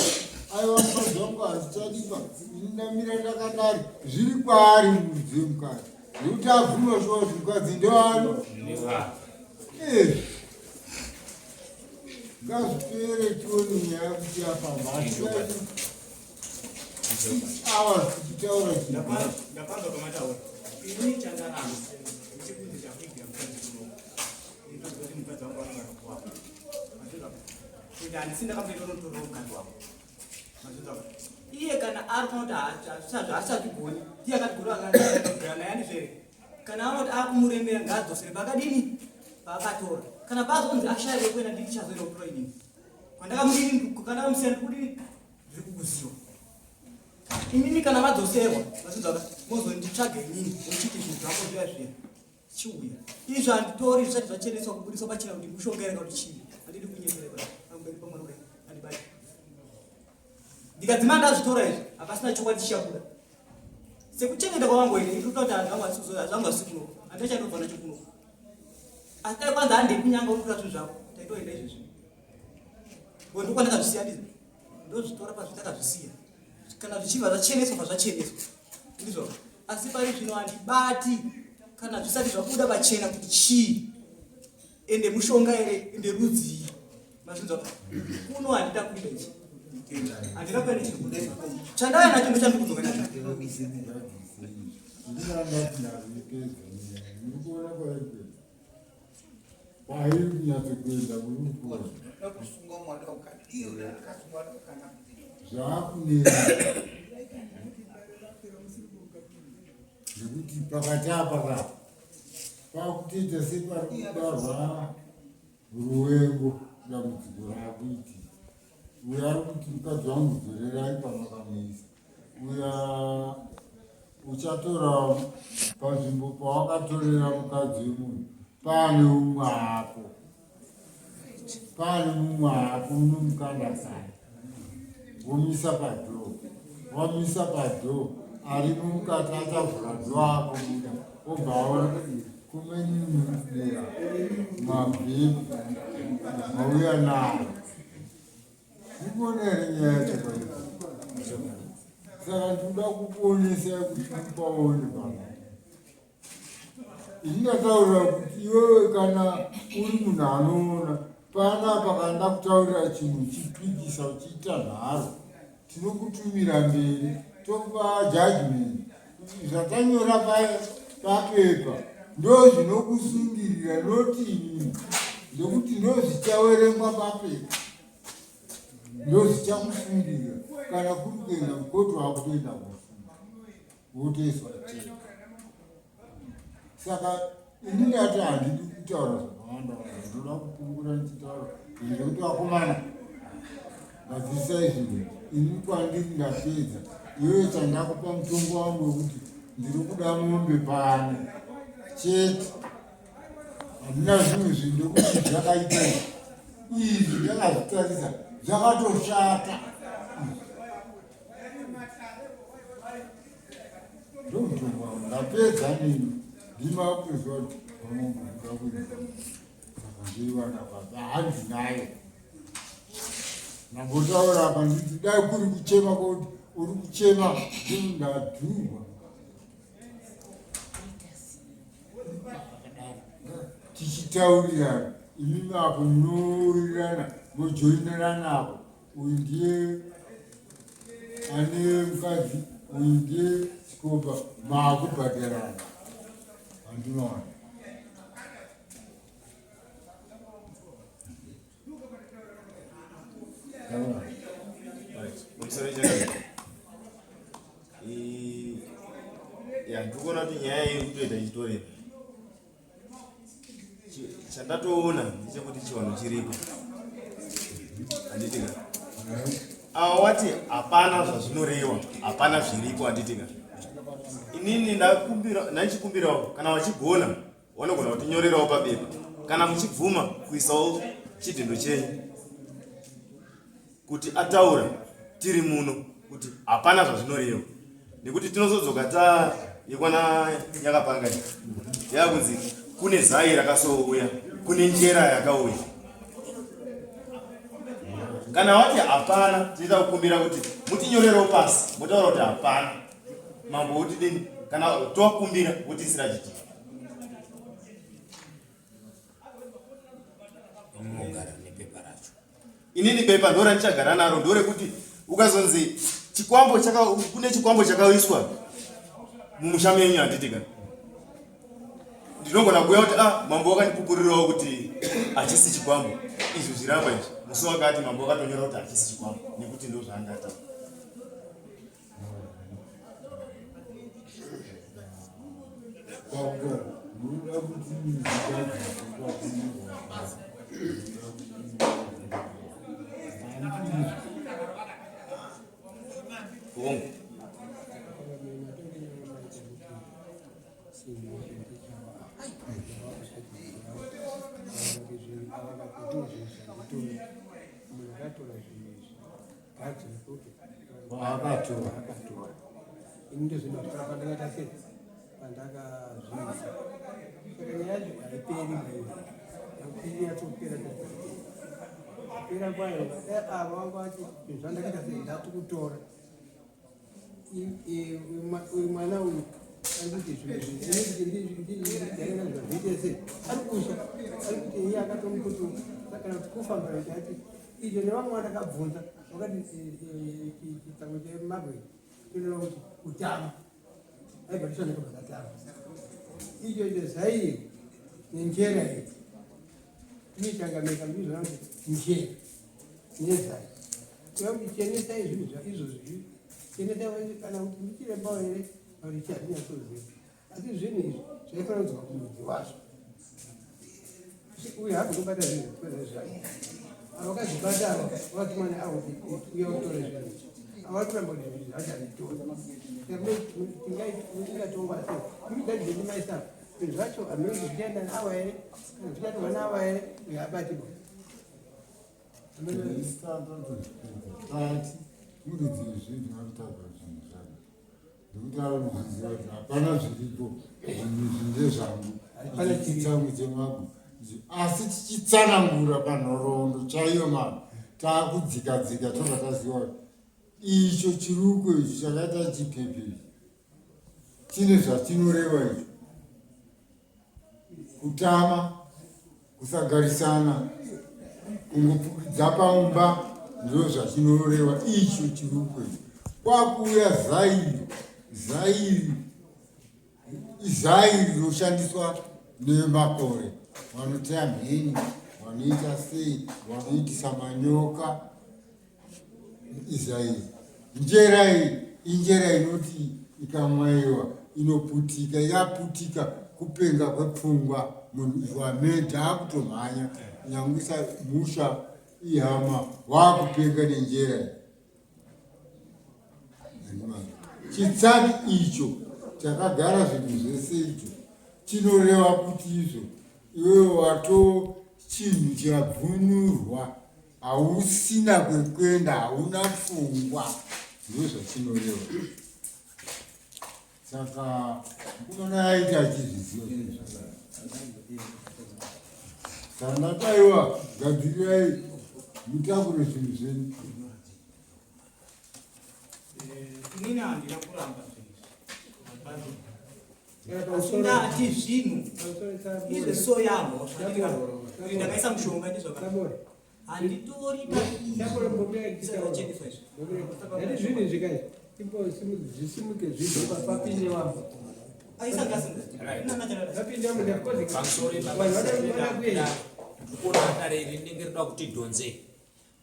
aiwa mukadzi wangu handichadipa, ini ndamira ndakadari. Zviri kwaari muridzi wemukadzi nekuti abvuma shuwa kuti mukadzi ndewani. Ngazvipere tione nyaya kuti yafamba. Hatichaiti 6 hours tichitaura chinhu. Ndapanzwa pamataura. Ini chandaramba ndechekuti ndakuigira mukadzi kuno. Ndinoziva kuti mukadzi wangu anogara kuwako. Mazvinzwa? Kuti handisi ndakamboenda unotorera mukadzi wako. Mazvinzwa? Iye kana ari kuona kuti haachazvigoni, ndiye akatigona akagara naye andizvo here? Kana aona kuti akumuremera ngaadzosere paakadini? Paakatora. Kana paazonzi ashaya kwekuenda ndini ndichazoenda kutora inini. Kwandakamudini kwandakamusiya ndikudini? Ndiri kukuziwa. Inini kana madzoserwa, mazvinzwa ka? Mozonditsvaga inini, muchiti zvinhu zvako zviya zviya. Chiuya. Izvo handitori zvisati zvacheneswa kubudiswa pachena kuti mushonga here kana kuti chii. Handidi kunyepererwa. Pamberi pamwana kudai. Handibati. Ndikadzima ndazvitora izvi, hapasina chokwadi chichabuda. Sekuchengeta kwavangu here, ndiri kuta kuti zvangu hazvisi kuzo- zvangu hazvisi kuno. Handina chandinobva nacho kuno. Asi dai kwanzi handei kunyanga unotora zvinhu zvako, taitoenda izvezvi. Ngo ndokwandakazvisiya ndizvo. Ndozvitora pazvitakazvisiya. Kana zvichibva zvacheneswa pazvacheneswa. Ndizvo. Asi pari zvino handibati kana zvisati zvabuda pachena kuti chii. Ende mushonga here, ende rudzii. Mazvinzwa? Kuno handida kuita ichi. Handina kuenda ichi. Chandauya nacho ndochandikudzoka nacho. Ndinangati ndazvipedza nyaya. Muri kuona kwairi kuenda? Kwairi kunyatsokuenda muri kuona. Zvakunetsa nekuti pakati apa ka pakutoita separi kubarwa ruwengo dambudziko raakuitika. Uyo ari kuti mukadzi wangu dzorerai pamakamuisa. Uya uchatora panzvimbo pawakatorera mukadzi wemunhu. Pane umwe apo, pane mumwe apo unomukanda sai, womisa padhoo, wamisa padhoo, arimo mukati achavhura dhoo apo buda, obva aona kuti kumenyunyudera mabhebhi mauya nayo. Mukuona here nyaya yacho paipo? Saka ndinoda kukuonesai kuti mupaone pano. Ini ndataurira kuti iwewe kana uri munhu anoona panapa kana ndakutaurira chinhu uchipikisa uchiita nharo tinokutumira mberi tokupa judgment kuti zvatanyora papepa ndo zvinokusungirira noti inini ndokuti ndo zvichaverengwa papepa ndo zvichakusungirira kana kuri kuenda kukoti wakutoenda kofunga wotoiswa chete saka ini ndati handidi kutaura zvakawanda ndoda kupungura ndichitaura izvi zvekuti vakomana gadzisai zvinhu ini kwandiri ndapedza iwewe chandakupa mutongo wangu wekuti ndiri kuda mombe pano chete handina zvimwe zvinhu ndokuti zvakaita izvi ndakazvitarisa zvakatoshata ndomutongo wangu ndapedza nini ndima kutoziva kuti vamombokuda kuenda saka ndoiwana papi handinayo ndambotaura apa nditi dai kuri kuchema kwakuti uri kuchema ndadhurwa tichitaurirana imimi apo munowirirana mojoinerana apo uyu ndiye ane mukadzi uyu ndiye chikomba maakubhadharana handinoona ya ndikuona kuti nyaya iri kutoita ichitoreba Chandatoona ndechekuti chivanhu chiripo. Handitika. Awa wati hapana zvazvinorewa, hapana zviripo handitika. Inini ndakumbira ndaichikumbirawo kana wachigona wanogona kutinyorerawo pabepa kana muchibvuma kuisawo chidhindo chenyu kuti ataura tiri muno kuti hapana zvazvinoreva nekuti tinozodzoka ta yekwana yakapanga iyi yakunzi kune zai rakasouya kune njera yakauya kana wati hapana tinoita kukumbira kuti mutinyorerewo pasi motaura kuti hapana mambo wotidini kana towakumbira wotiisira chiti Unogara nepepa racho. Inini bepa ndo randichagara naro ndorekuti ukazonzi chikwambo chaka kune chikwambo chakaiswa mumusha menyu handiti ka ndinogona kuuya kuti ah mambo wakandipupurirawo kuti hachisi chikwambo izvi zviramba izvi musi wakati mambo wakatonyora kuti hachisi chikwambo nekuti ndo zvaangata Hongu. Waakatora. Akatora. Ini ndozvinotora pandakaita sei? Pandakazviisa. Saka nyaya yacho haiperi maiyo. Haiperi yatopera kupera kwayo dai ava vanga vati zvinhu zvandakaita sei ndatukutora. Uyu mwana uyu ari kuti zvinhu izvi ndizviite sei? Ari kusha. Ari kuti iye akatomukuti kana kuti kufamba ati Izvo nevamwe vandakabvunza vakati chitsango chemabwe chinoreva kuti kutama aibva tishandika pakatama icho icho zaiye nenjera iyi inoichangamika ndizvona kuti njera nezai kuya kuti chenesai zvinhu zvaizvozvi chenesai kana kuti ndichirembawo here kana kuti chazvinyatsoziva Asi zvinhu izvi zvaifanira kudzoka kumudzi wazvo. Uyu haabvi kubata zvinhu kweze zvake. Ava vakazvibata ava vakatumwa neavo kuti uya utore zvinhu izvi. Ava vari kuramba kuti zvinhu izvi havachazvitori. Ingatongwa sei? Imi judgment maisa. Zvinhu zvacho hameno kuti zvichaenda nawa here kana zvichatorwa nawa here uyo abatirwa. Tati muridzi wezvinhu anotaura zvinhu zvake nekuti anozviziva kuti hapana zviripo zvinhu izvi ndezvangu chitsangu chemago asi tichitsanangura panhoroondo chaiyo mano taakudzika dzika tobva taziva kuti icho chiruko ichi chakaita chipepe ichi chine zvachinoreva icho kutama kusagarisana kungopfukidza paumba ndiro zvachinoreva icho chirukwe kwakuuya zairi zairi izai rinoshandiswa nemakore vanoteya mheni vanoita sei vanoitisa manyoka Izai njera iyi injera inoti ikamwaiwa inoputika yaputika kupenga kwepfungwa munhu wamedha akutomhanya nyangwisa musha ihama wakupenga nenjera iyi chitsaki icho chakagara zvinhu zvese icho chinoreva kuti izvo iwewe wato chinhu chabvunurwa hausina kwekuenda hauna pfungwa ndozvachinoreva saka mukomana aita achizviziva zvinhu zvakadai saka ndataiwa gadzirirai mutakure zvinhu zvenyu inini handina kuramba zvinhu asi ndati zvinhu izve so yamhosva kuti ndakaisa mushonga ndizvo handitori paizvichendeswa izvi zvinhu izvi kai zvisimuke zvibve papinde wavo ndikuona dare iri rinenge rinoda kuti dhonzei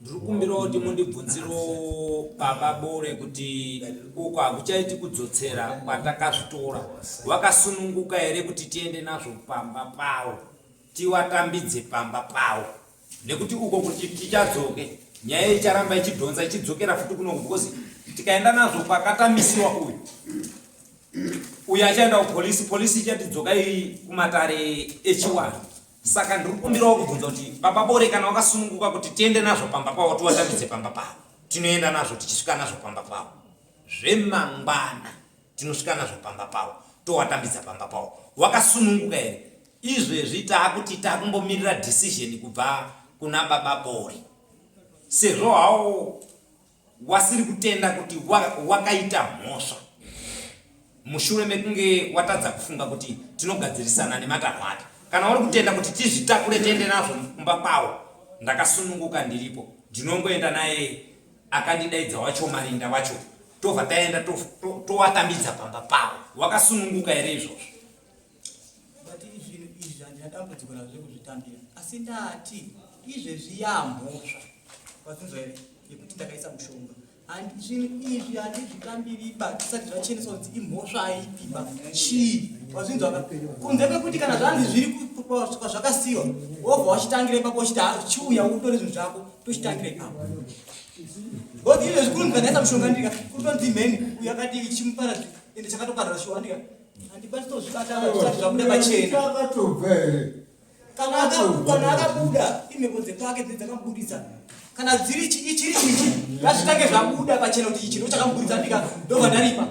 Ndiri kumbirawo kuti mundibvunzirewo baba Bore kuti uko hakuchaiti kudzotsera kwatakazvitora. Wakasununguka here kuti tiende nazvo pamba pawo tiwatambidze pamba pawo nekuti uko kuti tichadzoke nyaya icharamba ichidhonza ichidzokera futi kunoku because tikaenda nazvo kwakatamisiwa uyu uyu achaenda kupolisi polisi ichati dzokai kumatare echiwani Saka ndiri kukumbirawo kubvunza kuti baba Bore kana wakasununguka kuti tiende nazvo pamba pavo tiwatambidze pamba pavo tinoenda nazvo tichisvika nazvo pamba pavo zvemangwana tinosvika nazvo pamba pavo towatambidza pamba pavo wakasununguka here izvezvi taakuti taakumbomirira decision kubva kuna baba Bore sezvo hawo wasiri kutenda kuti wakaita mhosva mushure mekunge watadza kufunga kuti tinogadzirisana nematanho ake kana uri kutenda kuti tizvitakure tiende nazvo kumba kwawo ndakasununguka ndiripo ndinongoenda naye akandidaidza wacho marinda wacho tobva taenda towatambidza pamba pawo wakasununguka here izvozvo But zvinhu izvi handina dambudziko nazvo rekuzvitambira asi ndati izvezvi yamhosva wazinzwa here yekuti ndakaisa mushonga zvinhu izvi handizvitambiriba zvisati zvacheneswa kuti imhosva ipiba chii wazvinzwa ka kunze kwekuti kana zvanzi zviri kwazvakasiwa wobva wachitangira ipapo uchiti chiuya utore zvinhu zvako tochitangira ipapo because izvezvi kunonzi kandaisa mushonga ndika kutonzi mheni uyo akati chimuparadzi ende chakatoparara shuwa ndika handikwanisi tozvibata zvisati zvabuda pachena akatobva here kana akabuda imhepo dzepake dzinenge dzakamubuditsa kana dziri ichiri ichi ngazvitange zvabuda pachena kuti ichi ndochakamuburitsa ndika ndobva ndaripa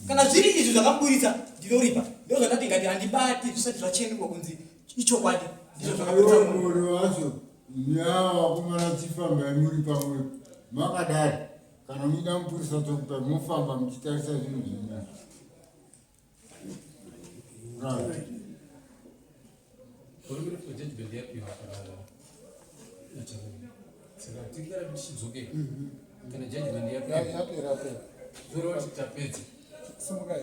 kana zviri izvi zvakamuburitsa ndinoripa ndozvandati ngati handibati zvisati zvachenurwa kunzi ichokwadi ndizvo zvakaburitsa munhu wacho nyawa vakomana chifambai muri pamwe makadari kana muida mupurisa tokupai mofamba muchitarisa zvinhu zvenyu Kana judgment yapera, zoreva kuti tapedza. Simuka.